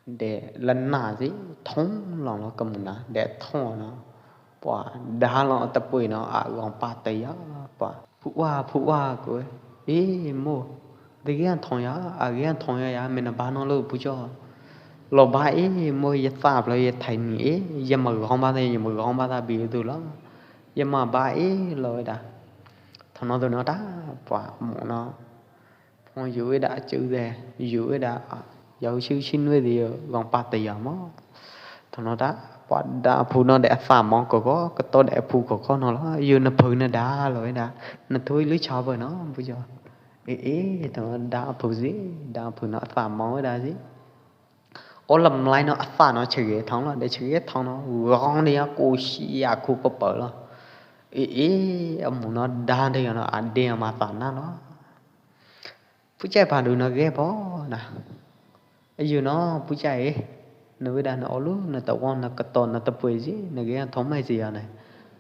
De la na si, thong long lo ka mu na, de thong no. Pua da long tơpui no, a gong pa te ya, pua. Phu wa, phu wa ko. Ê, mo. De ge thong ya, a ge thong ya, ya, me na ba no lo pu cho. Lo ba ê, mo ye tap lo ye thai ni ê, ye ma gong ba ta, ye ma gong ba ta bi du lo. Ye ma ba ê lo da. Thong no du no da, pua mo no. Phong yu wei da chư de, yu wei da, a, yau chư chin wei de, gong pa te ya mo. Thong no da, pua da phu no de sa mo ko ko, ka to de phu ko ko no lo, yu na phu na da lo wei da, na thui lu cha bơ no, bu yo. Ê, ê, thong no da phu si, da phu no sa mo wei da si. Ov lam lai no a sa no cheu ye thong lo, de cheu ye thong no, gong de ya ku si ya ku pa pa lo. I, i, a mu no da de ya no, a de ma sa na lo. Pu chai pa du no ge po na. Ayu no, pu chai, na we da na olu, na ta wong, na ka to, na ta pui ji, na ge thong mai ji ya na.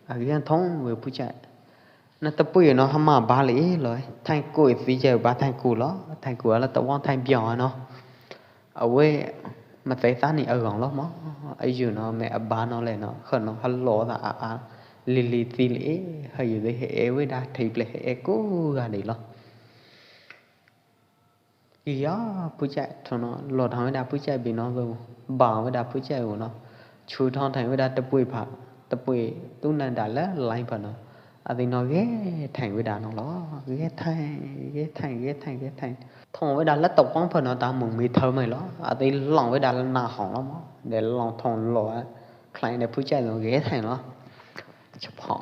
A ge thong we pu chai. Na ta pui no ha ma ba le lo, thai ku si je ba thai ku lo, thai ku la ta wong thai biao no. A we, ma tai ta ni a gong lo mo. Ayu no, me a ba no le no, kha no ha lo da a a, li li ti le, ha yu de he e we da, thai ple he e ku ga ni lo. Ih ya, pu chai thong no, lo thong we da pu chai bi no lo, ba we da pu chai u no. Chu thong thai we da ta pui pa, ta pui tu na da la lai pa no. A ti no ge thai we da no lo, ge thai, ge thai, ge thai, ge thai. Thong we da la ta wong pa no ta mung mi thau mai lo, a ti long we da la na hong lo mo. De long thong lo a, khlai de pu chai lo ge thai lo. Cha pho,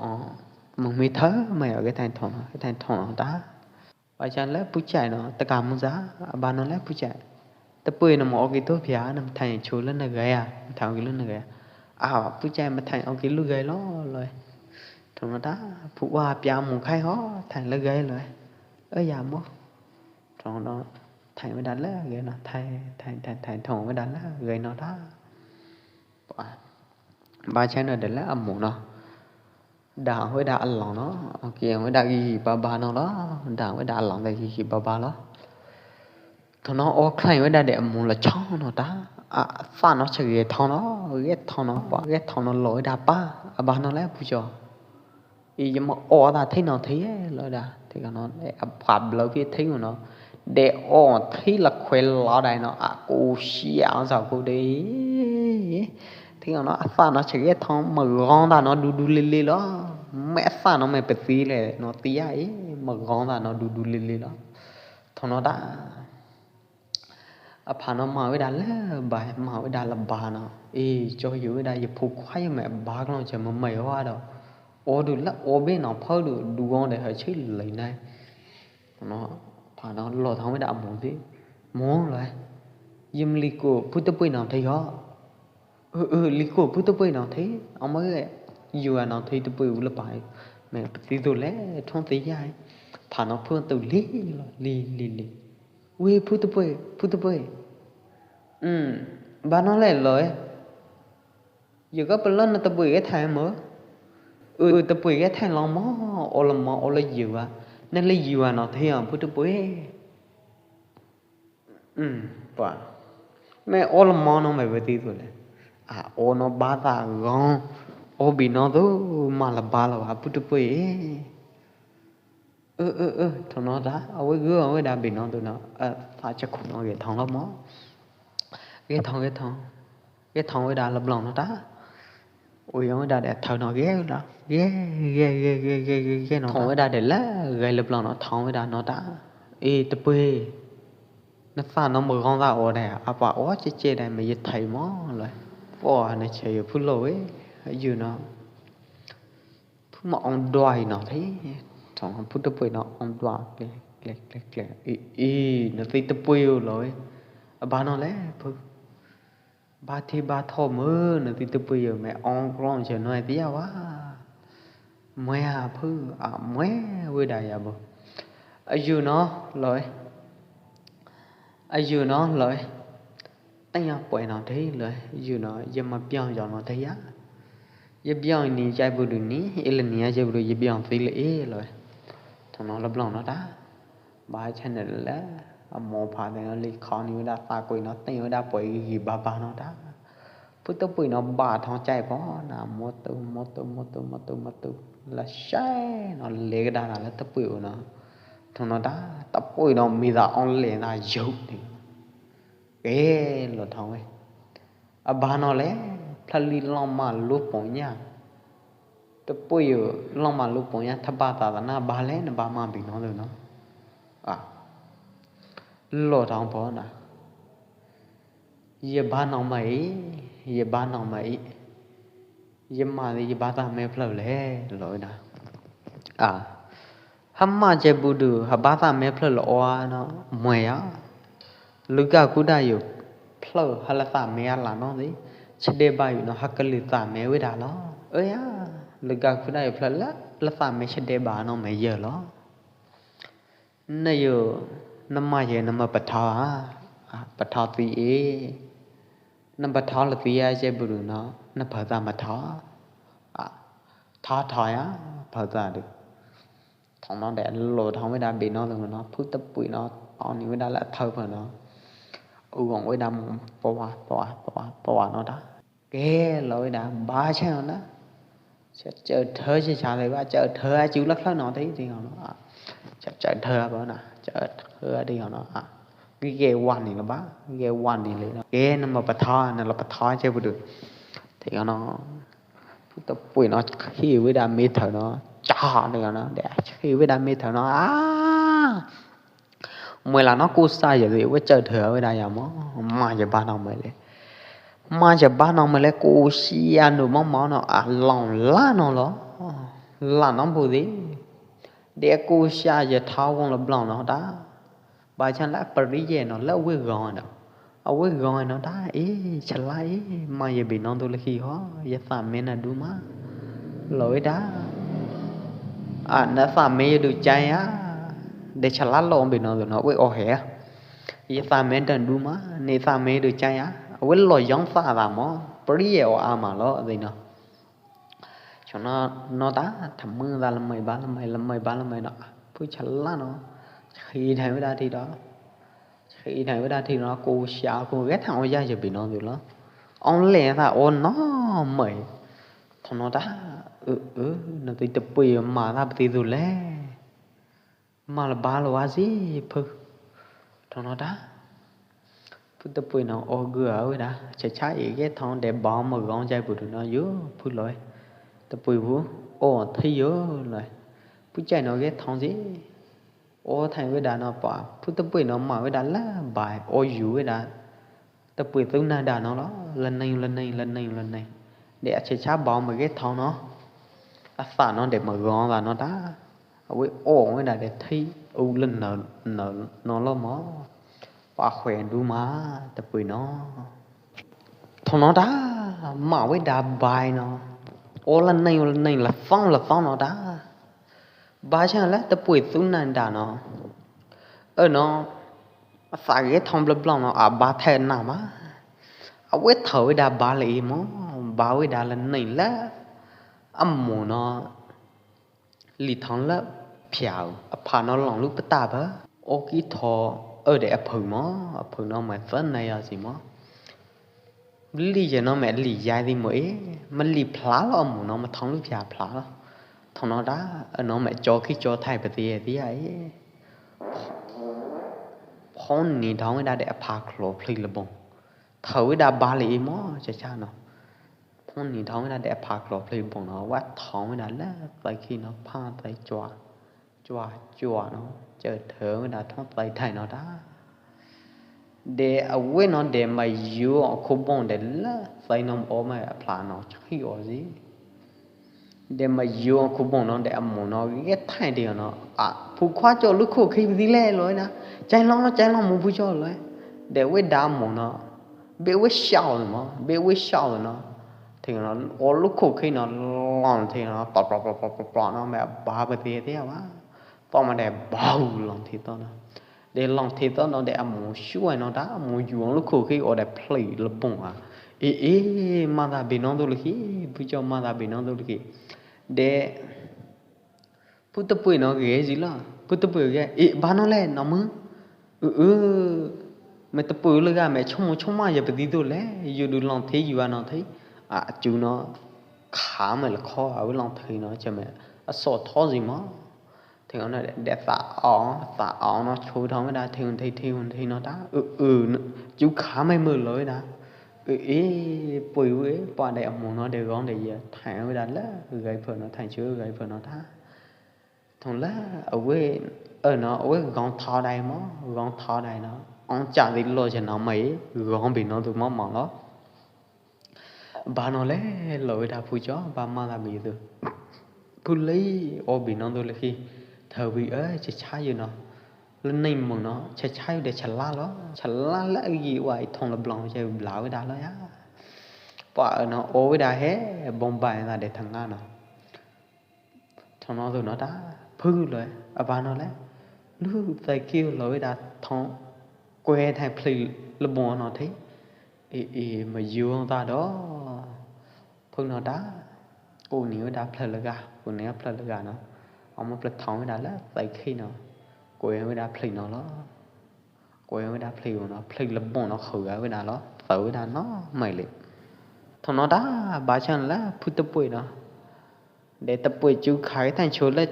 mung mi thau mai a ge thai thong no, ge thai thong no ta. Ba chan le pu chai no, ta ka mu za, a ba no le pu chai. Ta pui no mo o ki tu phia, na thai chu le na ga ya, thai o ki lu na ga ya. A pu chai ma thai o ki lu ga lo, lo. Thong no ta, pu wa pia mu khai ho, thai le ga lo. Ơ ya mo. Thong no, thai we da le ga no, thai, thai, thai, thai, thong we da le ga no ta. Ba, ba chai no de le a mu no. Dang we da a long no, ok, we da gi gi ba ba no lo, dang we da a long de gi gi ba ba lo. Thong no o khlai we da de a mu la chong no ta, a sa no cha ge thong no, ge thong no, ba ge thong no lo we da pa, a ba no le pu cho. I ya ma o da thei no thei lo da, thei ka no, a pha blo phi thei no. De o thei la khue lo dai no, a ku sia sa ku de. Thei no, a sa no cha ge thong ma gong da no du du li li lo. Me a sa no me pe ti le no ti ya i, ma gong da no du du li li lo. Thong no da. A pha no ma we da le ba, ma we da la ba no. I cho yu we da ye phu khua ye me ba lo cha ma mai wa do. O du la o be no pha du du gong de ha chi lai nai. No, pha no lo thong we da mo ti. Mo lai. Yim li ko pu ta pui no thei yo. Ơ, ơ, li ko pu ta pui no thei. Ong ma ge. Yu a no thei ta pui u la pai. Me ti tu le thong ti ya. Pha no phu tu li lo, li, li, li. Ui, pu ta pui, pu ta pui. Ừm, ba no le lo e. Yua kơ pơlon na tơpui ke thai mơ. Ư, tơpui ke thai lăng mơ, ô lăng mơ, ô lăng yua. Nê lăng yua nô thia phu tơpui. Ư, pua. Mê ô lăng mơ nô mê wê ti tu lê. A, ô nô ba ta gong. Ô bi nô tu, ma la ba la wa phu tơpui. Ư, ư, ư, thong nô ta, a wê gư, a wê đa bi nô tu nô, ơ, ta chơ khun nô ghe thong lơ mơ. Ghe thong, ghe thong. Ghe thong wê đa lơ blong nô ta. Ui, a wê đa đe thơ nô ghe nô. Ghe, ghe, ghe nô ta. Thong wê đa đe lơ, ghe lơ blong nô, thong wê đa nô ta. Ê, tơpui. Nô ta nô mơ gong ta ô đe, a pa ô chê chê đe mê yê thầy mơ lơi. Pô, nê chê yê phu lô wê, yư nô. Phu ma ong dua i nô thei. Thong phu tơpui nô ong dua, klê, klê, klê, klê. I, i, nô ti tơpui u lơi. A ba nô lê, phu. Ba thi ba tho mơ, nô ti tơpui u mê ong klong chơ nô ti a wa. Mê a phu, a mê wê đa ya bơ. A yư nô lơi. A yư nô lơi. Têng yô poi nô thei lơi, yư nô, yơ ma biang yô nô thei yă. Yơ biang ni jai bu du ni, ê lơ ni a jai bu du yơ biang thei lơ ê lơi. Thong nô lơ blong nô ta. Ba channel lơ, a mô pha têng nô li khong ni wê đa ta kui nô, têng wê đa poi ghi ba ba nô ta. Phu tơpui nô ba thong chai pô, na mô tu, mô tu, mô tu, mô tu, mô tu. Lơ sai nô lê kơ đa na lơ tơpui u nô. Thong nô ta, tơpui nô mi ta ong lê na yô ni. Ê, lơ thong wê. A ba nô lê, phlali long ma lu pong ya. Tơpui u, long ma lu pong ya, tha ba ta ta na ba lê, na ba ma bi nô lơ nô. A. Lơ thong pô na. Yơ ba nô mai, yơ ba nô mai. Yơ ma yơ ba ta mê phlơ lê, lơ na. A. Hăm ma jai bu du, ha ba ta mê phlơ lơ oa nô, mê a. Lu ka ku đa yô, phlăw ha la xame a la no di, chade ba yu no ha kơ lư xame weda lo. Ơ ya, lư ga khu da yu phlăw la, la xame chade ba no me yơ lo. Na yu, na ma ye na ma pa tho a, pa tho ti e. Na pa tho la ti a je bu ru no, na pa ta ma tho. A, tho tho ya, pa ta du. Thong no de lo thong weda bi no tu no, phu ta pui no, o ni weda la thơ pa no. U gong weda mo, toa, toa, toa, toa no ta. Ke lo weda ba che no na. Cha cha thơ che cha le ba, cha thơ a chu lak lak no te ti no. Cha cha thơ ba na, cha thơ ti no. Ke ke wan ni lo ba, ke wan ni le no. Ke na ma pa tho, na lo pa tho che bu du. Ti no. Phu ta pui no khi weda mi thơ no. Cha ti no. De khi weda mi thơ no. A. Mui la no ku sa ye di wei chau thơ wei da ya mo, ma ye ba no mui le. Ma ye ba no mui le ku sia nu mo mo no a long la no lo. La no bu di. De ku sia ye thao wong lo blong no da. Ba chan la pa ri ye no la wei gong no. A wei gong no da, e, cha la e, ma ye bi no du le khi ho, ye xame na du ma. Lo wei da. A, na xame ye du chai a. De cha la lo bi no du no, wei o he a. Ye xame dan du ma, ni xame ye du chai a. A wei lo yong sa da mo, pa ri ye o a ma lo, di no. Cho no, no ta, tham mư ta lamai ba lamai, lamai ba lamai no. Phu cha la no. Khi thai wei da thi đó. Khi thai wei da thi đó, ku sia, ku ghét thằng ôi da ye bi no du lo. Ong le ta o no mai. Thong no ta, ư, ư, no ti ta pui ma ta ti du le. Ma la ba lo a si phu. Thong no ta. Phu ta pui no o gua wei da. Cha cha i ke thong de ba ma gong jai bu du no yu phu loi. Ta pui bu o thi yu loi. Phu jai no ke thong si. O thai wei da no pa. Phu ta pui no ma wei da la bai o yu wei da. Ta pui tu na da no lo, la neng, la neng, la neng, la neng. De a che cha bao ma ke thong no. A sa no de ma gong la no da. A wei o wei da de thi u la no, no, no lo mo. Pa khue du ma, ta pui no. Thong no da, ma wei da bai no. O la neng, la neng, la phong, la phong no da. Ba chang la ta pui tu na da no. Ơ no, a sa ke thong bla bla no, a ba the na ma. A wei thao wei da ba le i mo, ba wei da la neng la. A mo no, li thong la phiao, a pha no long lu pa ta ba. O ki tho, ơ de a pheu mo, a pheu no ma sa na ya si mo. Li ye no mẹ li yai di mo e, ma li phla lo mo no ma thong lu phia phla lo. Thong no da, ơ no mẹ cho khi cho thai pa ti ti ya e. Phong ni thong da de a pha klo phli la bong. Thao wei da ba li i mo, cha cha no. Phong ni thong da de a pha klo phli bong no, wa thong da la, tai khi no, pha tai chua. Chua, chua no, chau thơ wei da thong tai thai no da. De a wei no de ma yu o khu bong de la, tai no o ma a phla no, cha khi o si. De ma yu o khu bong no de a mo no, ge thai de no. A, phu khua cho lu khu khi di le lo na. Chai long no, chai long mo phu cho lo. De wei da mo no. Be wei shao no, be wei shao no. Thing no, o lu khu khi no, long thing no, to, to, to, no, mẹ ba ba ti ti wa. To ma de bau long thi to no. De long thi to no de a mo shuai no da, a mo yuang lu khu khi o de plei la bong a. E, e, ma da bi no du lu khi, phu cho ma da bi no du lu khi. De, phu ta pui no ge ji la, phu ta pui ge, e, ba no le, no mu. Ư, ư, mẹ ta pui lu ga, mẹ chong mo chong ma ya pa di du le, yu du long thi yu a no thi. A, chu no, kha mẹ la kho, a wei long thi no, cha mẹ, a so tho ji ma. Thing no de, de sa o, sa o no chu thong wei da thing thing thing thing no da. Ư, ư, chu kha mai mơ loi da. Ư, ư, pui wei, pa de a mo no de gong de ye. Thai wei da la, gai pho no, thai chu gai pho no da. Thong la, a wei, ơ no, a wei gong tho dai mo, gong tho dai no. Ong cha di lo cha no mai, gong bi no du mo mo lo. Ba no le, lo wei da phu cho, ba ma da bi du. Phu lei, o bi no du le khi. Thao bi, ơ, cha cha yu no. Lơ neng mong no, chai chai de chala lo, chala la gi wa i thong la blong chai bla weda lo ya. Pua no o weda he, bong bai na de thang nga no. Thong no tu no ta, phu lo, a ba no le. Lu tai kiu lo weda thong, kue thai phli le bong no the. I, i, ma yuang ta do. Phu no ta, ku ni weda phli le ga, ku ni phli le ga no. Ong mo phli thong weda le, tai khi no. Kue weda phli no lo. Kue weda phli no, phli le bong no khư ga weda lo, tau weda no, mai le. Thong no ta, ba chan la, phu ta pui no. De ta pui chu khai than chu le,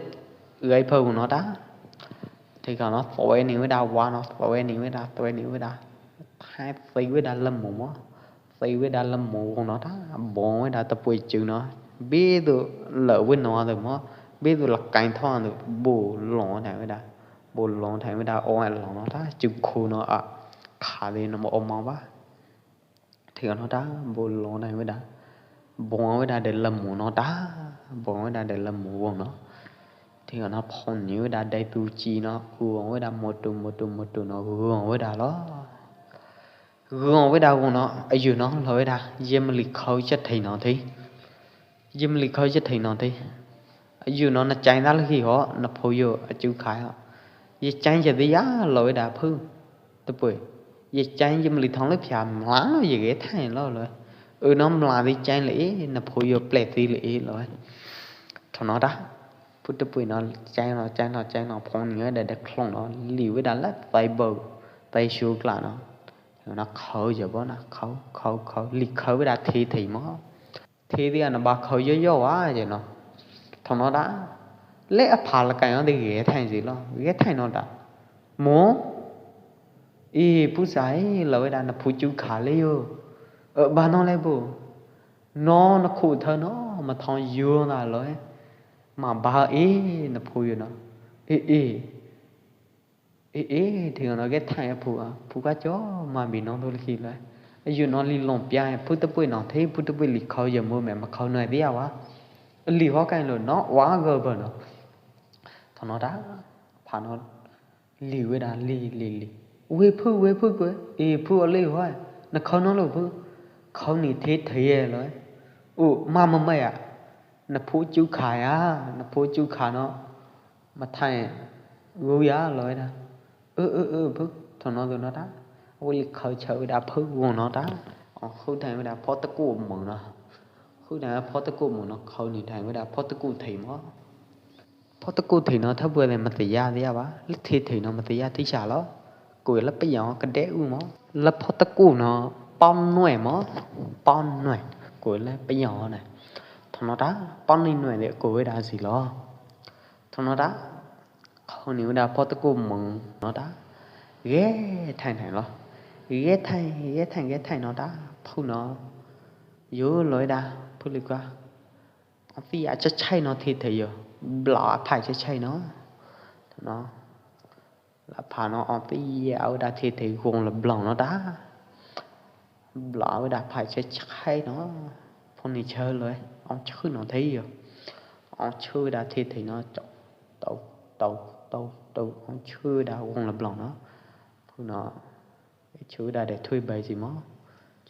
gai phau no ta. Thì ka no, tue ni weda wa no, tue ni weda, tue ni weda. Thai tui weda le mo mo. Tui weda le mo wong no ta, bong weda ta pui chu no. Bi du le win no de mo. Bi du la kai tho du, bu long thai weda. Bu long thai weda, o long no ta, chu khu no a. Kha de no mo o ma ba. Thì no ta, bu long thai weda. Bong weda de le mo no ta. Bong weda de le mo wong no. Thì no phong ni weda de tu chi no. Wong weda mo tu, mo tu, mo tu no. Wong weda lo. Gong weda gong no, a yu no, lo weda, yem li khâu chet thei no thei. Yem li khâu chet thei no thei. A yu no na chai na lơ hi ho, na phu yo, a chu khai ho. Ye chai chet thei ya, lo weda phu. Ta pui. Ye chai yem li thong le phia mla lo, ye ge thai lo lo. Ư no mla di chai le e, na phu yo ple ti le e lo. Thong no ta. Phu ta pui no, chai no, chai no, chai no, phong ni weda de khlong no, li weda la tai bau, tai shu kla no. Nó khâu giờ bó nó khâu, khâu, khâu, lịch khâu với đa thi thì mó. Thi thì nó ba khâu yo yo á giờ nó. Thong nó đa. Lẽ áp phạt là cái nó đi ghé thay gì lo, ghé thay nó đa. Mô. Ê, phu sai, lơ với đa nó phu chú khả lẽ yo. Ờ, ba nó lẽ bố. Nó, nó khổ thơ nó, mà thong yo nó lơ. Mà ba ê, nó phu yo nó. Ê, ê. Ê, ê, thì nó ghé thay phu à, phu cá chó, mà bị nó thôi khi lơ. Yu nó li lòng pia, phu tơ pui nó thế, phu tơ pui li khâu giờ mua mẹ mà khâu nơi đi à. Li hóa cái lơ nó, hóa gờ bờ nó. Thong nó đa, phá nó, li wê đa, li, li, li. Wê phu, wê phu quê, ê phu ở li hóa, nó khâu nó lơ phu. Khâu nị thế thế lơ. Ù, mà mà mày à. Nó phu chú khai à, nó phu chú khai nó. Mà thay, gú ya lơ đa. Ư, ư, ư, phu, thong nó tơ nó đa. Ôi, li khâu chơ đa phu gù nó đa. Ơ, khâu thay đa phó tơ cù mừng nó. Khâu thay phó tơ cù mừng nó, khâu nị thay đa phó tơ cù thầy mó. Phó tơ cù thầy nó thơ bùa lê mà tơ ya đa ba. Lơ thầy thầy nó mà tơ ya thầy chả lo. Cù lơ pê yò, cái đế ư mó. Lơ phó tơ cù nó, pom nuôi mó. Pom nuôi. Cù lơ pê yò nè. Thong nó đa, pom nuôi nuôi lê cù đa gì lo. Thong nó đa. Khâu nị đa phó tơ cù mừng nó đa. Ghé thay thay lo. Ghé thay, ghé thay, ghé thay nó đa. Phu nó. Yô lôi đa, phu lì qua. Ơ, phi à chơ chay nó thê thê yô. Blă áp phai chơ chay nó. Nó. Lă áp phai nó, ơ, phi à đa thê thê gông lơ blong nó đa. Blă đa áp phai chơ chay nó. Phong nị chơ lôi. Ơ, chơ nó thê yô. Ơ, chơ đa thê thê nó. Tâu, tâu, tâu, tâu. Ơ, chơ đa gông lơ blong nó. Phu nó. Chơ đa để thuê bài gì mó.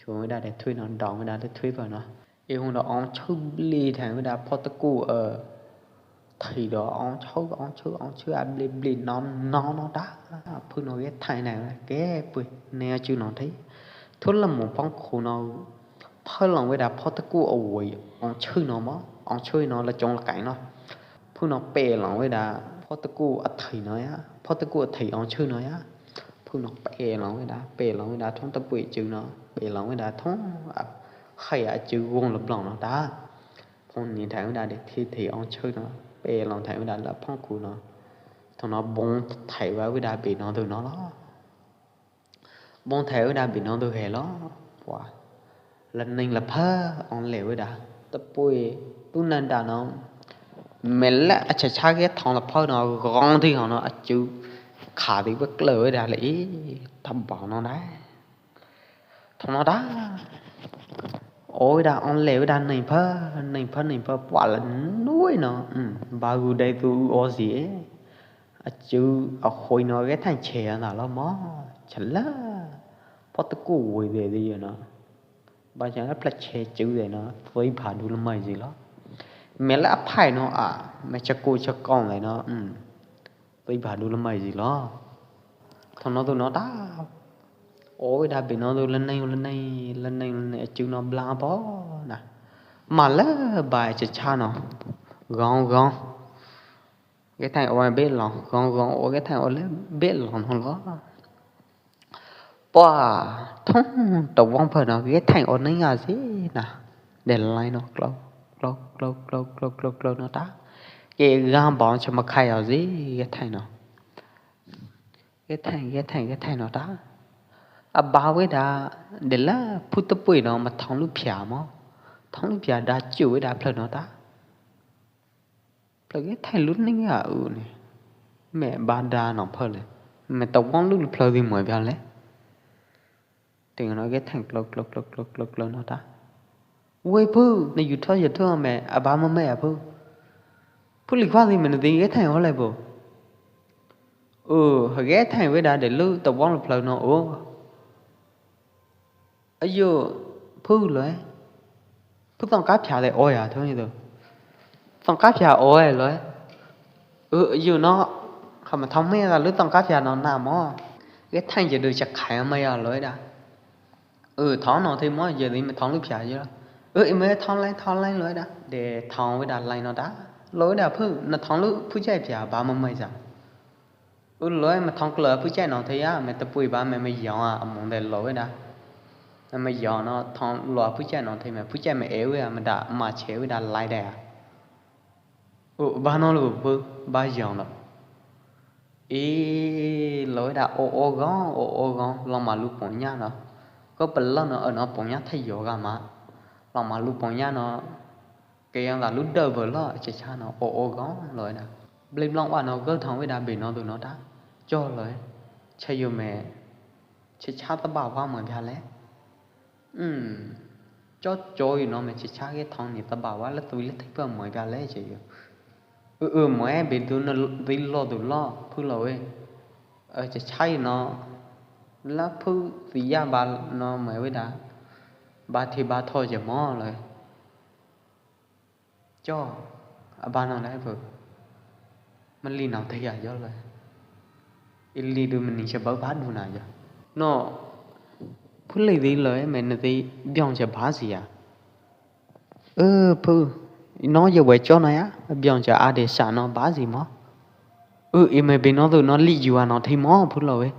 Chơ đa để thuê nó, đóng đa để thuê vào nó. Ê hùng đó ong chơ bli thang đa phó tơ cù, ờ, thầy đó ong chơ, ong chơ, ong chơ à bli bli nó, nó, nó đa. Phu nó ghé thay này, ghé pui, nè chư nó thấy. Thốt là một phong khổ nó, phơi lòng với đa phó tơ cù ở quầy, ong chơ nó mó, ong chơ nó là chống là cái nó. Phu nó pè lòng với đa phó tơ cù à thầy nó ya, phó tơ cù à thầy ong chơ nó ya. Phu nó pè lòng với đa, pè lòng với đa thong tơ pui chư nó, pè lòng với đa thong, à, khay à chư gông lơ blong nó đa. Phong nị thang đa để thi thi ong chơ nó, pè lòng thang đa lơ phong cù nó. Thong nó bông thảy với đa bì nó tơ nó lo. Bông thảy với đa bì nó tơ hè lo. Pua. Lơ ninh lơ phơ, ong lê với đa. Tơ pui, tu nan đa nó. Mẹ lơ à chơ chơ ghé thong lơ phơ nó, gông thi hông nó, à chư. Khả thi bớt lơ với đa lơ ý, tâm bảo nó đa. Thong nó đa. Ôi đa ong lê đa ninh phơ, ninh phơ, ninh phơ, pua lơ nuôi nó. Ư, ba gù đây tu ư ô gì ê. A chư a hoi no Gai Thañ che na lo mo, cha la, pho tu ku woi de de yo no. Ba cha la pla che chư de no, tui pha du la mai zi lo. Me la a phai no a, me cha ku cha kong de no, tui pha du la mai zi lo. Thong no tu no ta, oi da be no tu la nai, la nai, la nai, la nai, a chư no bla po na. Ma la ba cha cha no, gong gong. Gai Thañ o bet long, gong gong o Gai Thañ o le bet long no lo. Pua, thong ta wong pha no Gai Thañ o nai nga zi na. Để lai no klou, klou, klou no ta. Ke gang bong cha ma khai o zi Gai Thañ no. Gai Thañ, Gai Thañ, Gai Thañ no ta. A ba wei da, để la phu ta pui no ma thong lu phia mo. Thong lu phia da chiu wei da phlơ no ta. Phlơ Gai Thañ lun ning a u ni. Mẹ ba da nong pha le. Mẹ ta wong lu phlơ di moi bia le. Ting no Gai Thañ klou klou klou klou klou klou no ta. Wei phu, na yu tho yu tho mẹ, a ba ma mẹ a phu. Phu li khua di mẹ na ting Gai Thañ ho le phu. Ơ, ha Gai Thañ wei da de lu ta wong lu phlơ no o. Ayu, phu loi. Phu tong kap cha de oi a thong ni tu. Tong kap cha oi loi. Ơ, ayu no. Kha ma thong me da lu tong kap cha no na mo. Gai Thañ je du cha khai ma ya loi da. Ơ, thong no thei mo je di ma thong lu cha je. Ơ, i me thong lai thong lai loi da. De thong wei da lai no da. Loi da phu, na thong lu phu chai cha ba ma mai sa. Ơ loi ma thong klơ phu chai no thei ya, mẹ ta pui ba mẹ mẹ yong a, a mong de loi da. Mẹ mẹ yong no thong lo phu chai no thei mẹ phu chai mẹ e wei a, mẹ da ma che wei da lai de a. Ơ ba no lu phu, ba yong lo. I loi da o o gong, o o gong, long ma lu pong nya no. Ko pe lo no, ơ no pong nya thei yo ga ma. Long ma lu pong nya no. Ke yang da lu dơ vơ lo, che cha no, o o gong loi da. Blei blong wa no gơ thong wei da be no tu no da. Cho loi. Che yu me. Che cha ta ba wa mo bia le. Hm. Cho cho yu no me che cha ke thong ni ta ba wa le tu le thei pa mo bia le che yu. Ơ ơ mo e be du no di lo du lo, phu lo wei. Ơ che cha yu no. La phu ti ya ba no mo wei da. Ba thi ba tho che mo loi. Cho, a ba no lai phu. Ma li nau thei ya yo loi. I li du ma ning cha ba ba du na yo. No, phu li di loi, me na di biong cha ba zi ya. Ơ, phu, no yo wei cho no ya, biong cha a de sa no ba zi mo. Ơ, i me be no tu no li yu a no thei mo, phu lo wei.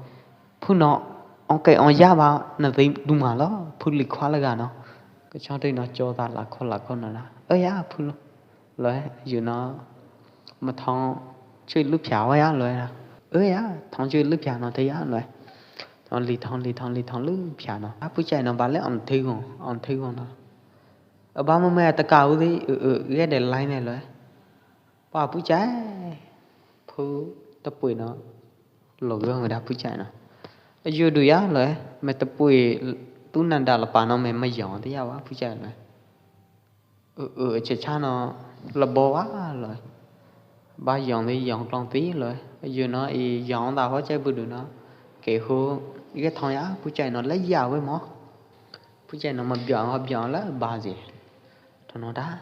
Phu no, ong ke ong ya ba, na di du ma lo, phu li khua la ga no. Ka chong thei no cho ta la kho la kho no na. Ơ ya, phu lo. Loi, yu no, ma thong chui lu phia wa ya, loi na. Ơ ya, thong chui lu phia no thei ya, loi. Thong li, thong li, thong li, thong lu phia no. A phu chai no ba le ong thei gong, ong thei gong no. Ơ ba ma me ta ka u di, ơ, ơ, ge de lai ne loi. Pa phu chai. Phu ta pui no. Lo gơ da phu chai no. Yu du ya loi, me ta pui tu nan da la pa no me ma yong ta ya wa phu chai loi. Ơ, ơ, che cha no la bo wa loi. Ba yong di yong klong ti loi. Yu no i yong da ho chai bu du no. Ke hu, ge thong ya phu chai no la ya wei mo. Phu chai no ma biong ho biong la ba zi. Thong no da.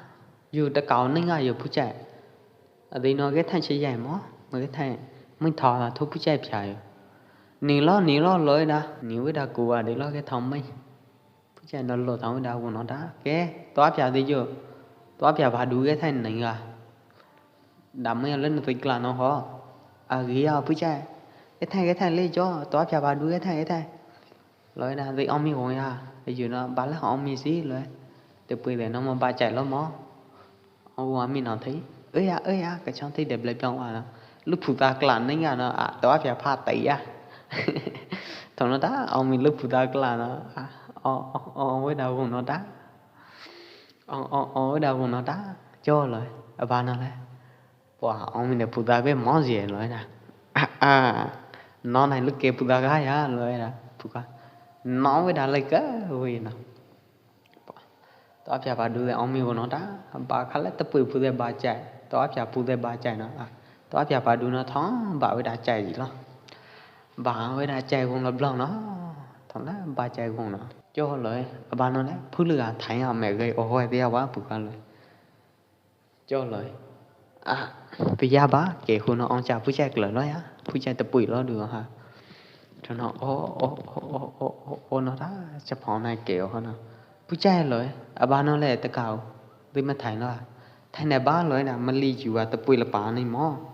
Yu ta kao ning a yu phu chai. A di no Gai Thañ che yai mo, ma Gai Thañ, mui tho la thu phu chai phia yu. Ni lo, ni lo loi da, ni wei da ku a di lo ke thong mui. Phu chai no lo thong wei da ku no da, ke, to a phia di yu. To a phia ba du Gai Thañ ning a. Da mui le no ti kla no ho. A gi a phu chai. Gai Thañ, Gai Thañ le jo, to a phia ba du Gai Thañ, Gai Thañ. Loi na, di ong mi wong ya, yu no, ba le ong mi si loi. Te pui de no mo ba chai lo mo. Ong wong mi no thei. Ơ ya, ơ ya, ka chong thei de blei blong wa no. Lu phu ta kla ning ya no, a, to a phia pha tai ya. Thong no da, ong mi lu phu ta kla no. A, ong, ong, ong wei da wong no da. Ong, ong, ong wei da wong no da. Cho loi, a ba no le. Pua, ong mi ne phu ta be mo zi loi na. A, a. No nai lu ke phu ta ka ya loi na. Phu ka. No wei da le ka wei na. Pua. To a phia ba du de ong mi wong no da. Ba kha le ta pui phu de ba chai. To a phia phu de ba chai no. A. Tov ap yam pa du no thong ba wei da chai los. Ba wei da chai wong lo blong no. Thong na ba chai wong no. Cho loi, a ba no le, phu lư a thai a me gai o hoi tia wa pu ka loi. Cho loi. A, pi ya ba, ke hu no ong cha phu chai kloi lo ya. Phu chai ta pui lo du ha. Cho no, o, o, o, o, o, o, no ta, cha phong nai ke o no. Phu chai loi, a ba no le ta kau. Dui ma thai lo a. Thai nai ba loi na, ma li yu a ta pui la pa ni mo.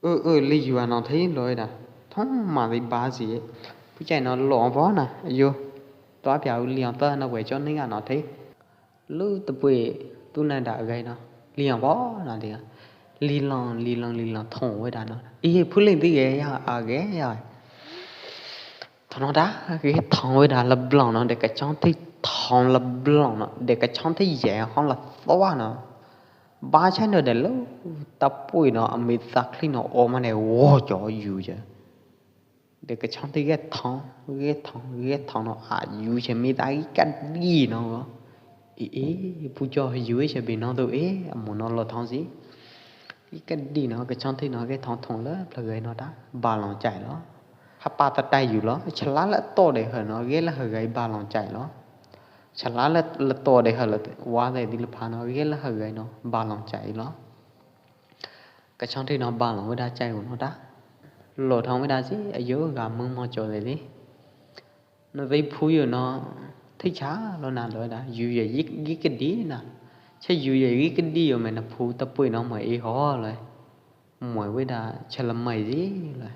Ơ, ơ, li yu a no thei loi da. Thong ma li ba si. Phu chai no lo bo na, yo. Tov ap yam u li ong ta na wei cho ni a no thei. Lư ta pui tu na da gai no. Li ong bo na di. Li long, li long, li long thong wei da no. I phu ling ti ge ya, a ge ya. Thong no da, ge thong wei da la blong no, de ka chong thi thong la blong no, de ka chong thi ye hong la thua no. Ba chai no de lư, ta pui no, a mi ta khli no, o ma ne wo cho yu je. De ka chong thi ge thong, ge thong, ge thong no, a yu je mi ta i ka di no. I, i, phu cho yu i che bi no tu i, a mu no lo thong si. I ka di no, ka chong thi no, ka thong thong le, pla gai no ta, ba long chai lo. Ha pa ta tai yu lo, cha la le to de ha no, ge la ha gai ba long chai lo. Cha la le, le to de ha le, wa de di le pha no, ge la ha gai no, ba long chai lo. Ka chong thi no ba long wei da chai u no ta. Lo thong wei da si, a yo ga mung mo cho de di. No vei phu yo no, thi cha lo na lo da, yu ye yik, yik ka di na. Cha yu ye yik ka di yo me na phu ta pui no mo i ho lo. Mo wei da cha la mai di lo.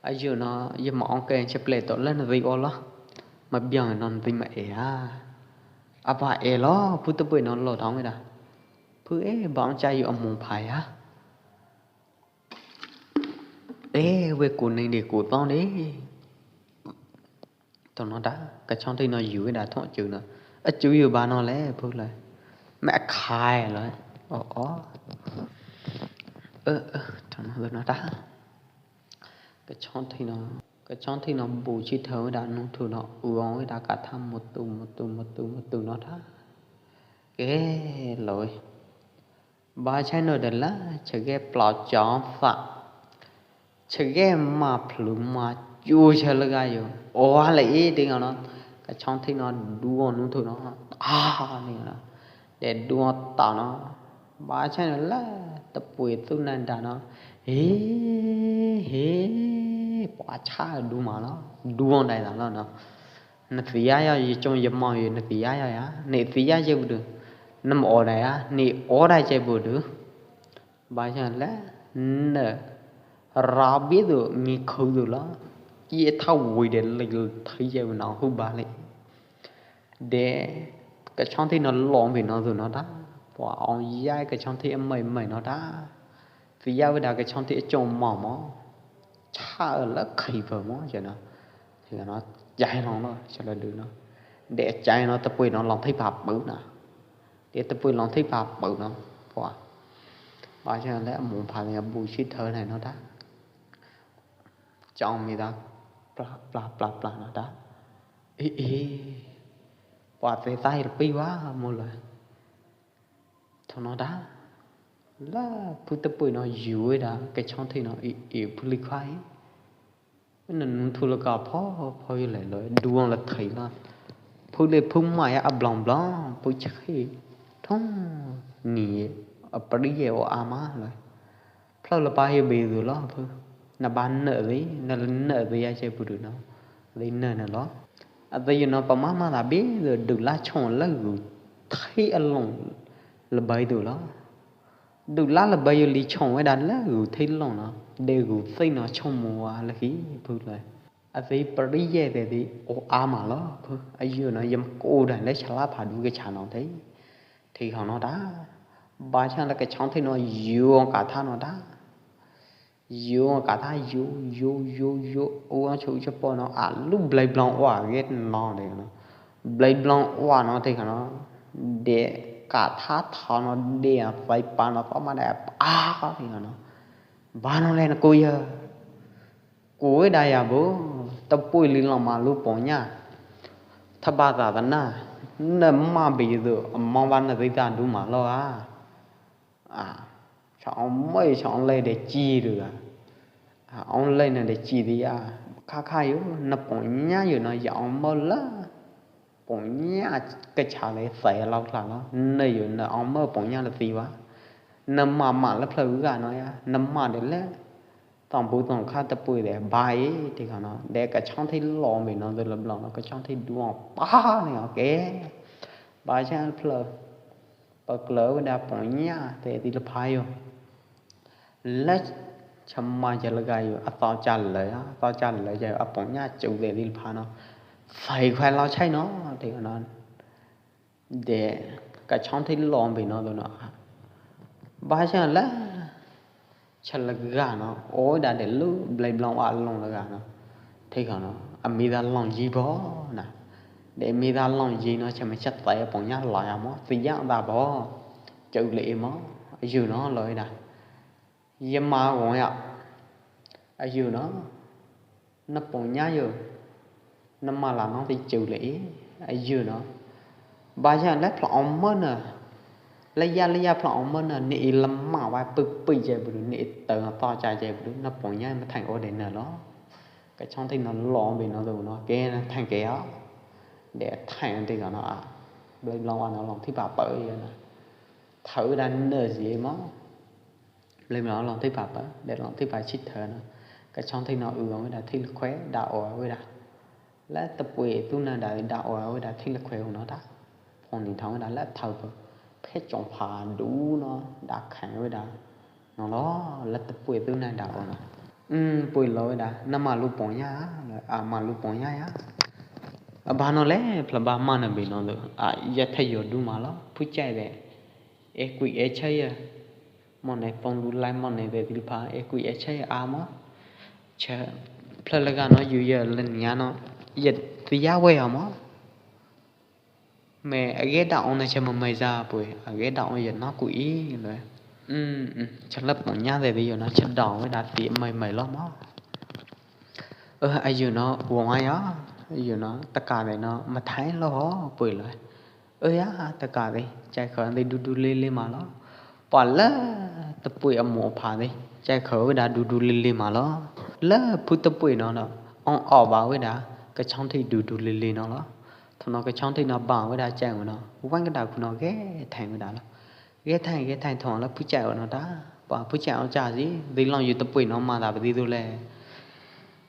A yo no, ye ma ong ke cha ple to le no vei o lo. Ma biang no vei ma e a. A ba e lo, phu ta pui no lo thong wei da. Phu e, ba ong cha yo a mung pha ya. Ê, wei ku ning di ku tong di. Tong no da, ka chong thi no yu wei da thong chu no. A chu yu ba no le, phu le. Mẹ khai le. Ơ, ơ. Ơ, ơ, tong no da. Ka chong thi no, ka chong thi no bu chi thơ wei da nung thu no, u ong wei da ka tha mu tu, mu tu, mu tu, mu tu no da. Kê loi. Ba chai no de la, cha ge plau chong fa. Cha ge ma plu ma chu cha la ga yo. O ha le i ding no. Ka chong thi no du o nu thu no. A ni no. De du o ta no. Ba chai no la, ta pui tu nan da no. He, he, pa cha du ma no. Du o dai da no no. Na tia ya, ye chong ye mau ye na tia ya ya. Ni tia ye bu du. Nam o dai ya, ni o dai che bu du. Ba ya le, na. Ra bi du, ni khu du la. Ye tha wui de le thai ye na hu ba le. De, ka chong thi no long bi no du no da. Pua ong ya ka chong thi mai mai no da. Tia wei da ka chong thi chong mau mo. Cha la khai ba mo, cha no. Cha no, chai no no, cha la du no. De chai no ta pui no long thi pa pu na. De ta pui long thi pa pu no. Pua. Ba cha le mu pha le bu chi thơ nai no da. Chong mi da. Pla, pla, pla, pla no da. Ê, ê. Pua te tai pi wa mo le. Thong no da. La phu ta pui no yu wei da, ka chong thi no i, i phu li khai. Na nung thu la ka pho, pho yu le lo, du ong la thai la. Phu le phu ma ya a blong blong, phu chai. Thong ni, a pri ye o a ma le. Phlao la pa ye bi du lo phu. Na ba nơ di, na la nơ di ya che phu du no. Di nơ na lo. A di yu no pa ma ma la bi du, du la chong la gu. Thai a long la bai du lo. Du la la bai yu li chong wei da la gu thai long no. De gu thai no chong mo wa la hi phu le. A di pri ye de di o a ma lo phu. A yu no yam ko da le cha la pha du ke cha no thai. Thi hong no da. Ba cha la ka chong thi no yu ong ka tha no da. Yu ong ka tha yu, yu, yu, yu. U ong chu u cha po no a lu blai blong wa ge no de no. Blai blong wa no thi hong no. De ka tha tha no de a fai pa no pa ma de a thi hong no. Ba no le no ku ya. Ku wei da ya bu, ta pui li long ma lu po nya. Tha ba ta ta na, na ma bi du, ma ba na di ta du ma lo a. A, Chong mơi chong lei de chi ru a. Ong lei na de chi di a. Kha kha yu, na pong ña yu no ya ong mơi la. Pong ña ke cha le sai lau kla lo. Na yu na ong mơi pong ña la ti wa. Na ma ma la phlơ ga no ya. Na ma de le. Tong bu tong kha ta pui de bai ti kha no. De ka chong thi lo mi no de la blang no ka chong thi duong pa ni o ke. Ba cha phlơ. Pa klơ da pong ña te ti la pha yu. Leh chama ja lagai yu, a to cha leh, a to cha leh ja yu, a pong ña chu de li pha no. Fai khwai lao chai no, te no. De ka chong thi lo bi no do no. Ba cha la cha laga no, oi da de lu blai blong a long laga no. Te kha no, a mi da long ji bo na. De mi da long ji no, cha me cha tai a pong ña la ya mo, ti ya da bo. Chu le mo, yu no lo da. Ye ma wong ya. A yu no. Na pong ña yu. Na ma la no ti chu le i. A yu no. Ba ya le phlong ong mơ na. Le ya le ya phlong ong mơ na. Ni i la ma wa pui pui je bru. Ni i tơ to cha je bru. Na pong ña ma thang o de na lo. Ka chong thi no lo bi no du no. Ke na thang ke a. De thang ti no a. Blai blong wa no long thi ba pơ ya na. Thơ da na ji mo. Lei mla long thi pa pa, de long thi pa chit thơ no. Ka chong thi no ư ong da thi la khwe, da o oi da. La ta pui tu na da da o oi da thi la khwe no da. Phong ni thong da la thơ pa. Phe chong pha du no, da khang oi da. No lo, la ta pui tu na da o no. Ưm, pui lo oi da, na ma lu pong ya, a ma lu pong ya ya. A ba no le, pla ba ma na bi no do. A ya the yo du ma lo, pu chai de. E kui e chai ya. Mong ne phong du lai mong ne de dil pha e kui e chai a mo. Cha phlơ la ga no yu ya len ya no. Ya ti ya we a mo. Me a ge da ong na cha ma mai za pui. A ge da ong ya no kui i le. Ưm, ưm, cha lap mong ña de di yo no cha da ong da ti mai mai lo mo. Ơ, a yu no, wong a ya. A yu no, ta ka de no, ma thai lo ho, pui le. Ơ ya, ta ka de, chai kha de du du le le ma lo. Pa le, ta pui a mo pha de, chai kha we da du du le le ma lo. Le, pu ta pui no no, ong o ba we da, ka chong thi du du le le no lo. Tho no ka chong thi no ba we da chai we no, wan ka da khu no ge thai we da lo. Ge thai, ge thai thong la pu chai o no da. Pa pu chai o cha ji, di long yu ta pui no ma da ba di du le.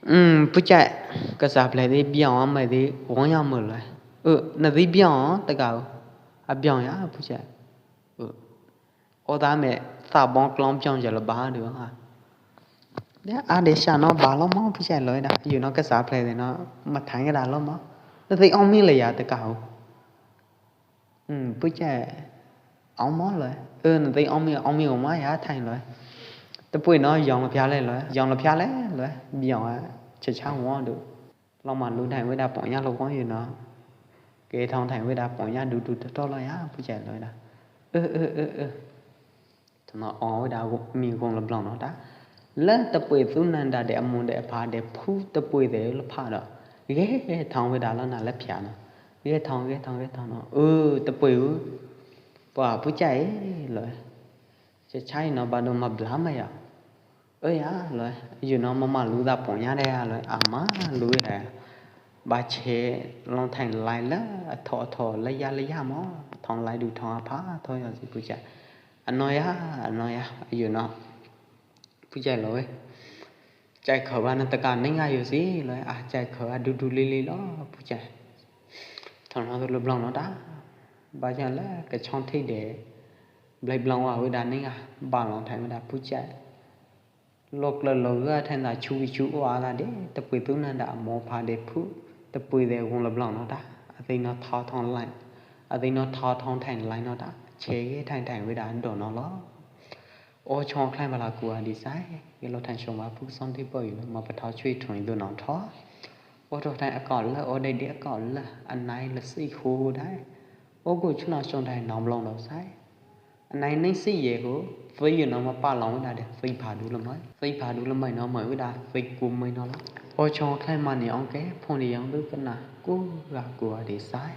Ưm, pu chai, ka sa ple di biang a mai di, wong ya mo le. Ơ, na di biang, ta ka. A biang ya, pu chai. Ơ. O da me, sa bong klong biang ja la ba du ha. De a de sa no ba lo mo, pu chai lo da. Yu no ka sa ple de no, ma thang da lo mo. Na di ong mi le ya, ta ka. Ưm, pu chai ong mo loi. Ơ, na ti ong mi, ong mi ong ma ya thai loi. Ta pui no yong la phia le loi. Yong la phia le loi. Bi yong a, cha cha wo du. Lo ma lu thai we da pong ya lo kong yu no. Ke thong thai we da pong ya du du to to lo ya, pu chai loi da. Ơ, ơ, ơ, ơ. Tho no o we da mi gong la blong no da. Le ta pui tu nan da de a mo de a pha de phu ta pui de la pha do. Ge thong we da lo na la phia no. Ge thong, ge thong, ge thong no. Ơ, ta pui u. Pa pu chai lo. Cha chai no ba do ma bla ma ya. Ơ ya lo. Yu no ma ma lu da pong ya de ya lo. A ma lu da. Ba che long thang lai le. A tho tho le ya le ya mo. Thong lai du thong a pha tho ya si pu chai. A no ya, a no ya, yu no. Pu chai lo we. Chai kha ba na ta ka ning a yu si lo a chai kha a du du li li lo pu chai. Thong no du lo blong no da. Ba chai le ka chong thi de. Blai blong wa we da ning a. Ba long thai we da pu chai. Lok la lo ga thai na chu wi chu wa la de. Ta pui tu na da mo pha de phu. Ta pui de gong la blong no da. A ti no thao thong lai. A ti no thao thong thang lai no da. Che ge thang thang we da do no lo. Ô chong khlai ba la kua di sai, ye lo than shong ba puk son thi poi lo ma pa thao chui thong du nong tho. Ô tho thai a kau la, ô dai di a kau la, a nai la si khu dai. Ô gu chu na shong dai nong long lo sai. A nai nai si ye khu, si yu nong ma pa long da de, si pha du la mai. Si pha du la mai nong mai da, si ku mai nong la. Ô chong khlai ma ni ong ke, phong ni yang du ka na, ku ga kua di sai.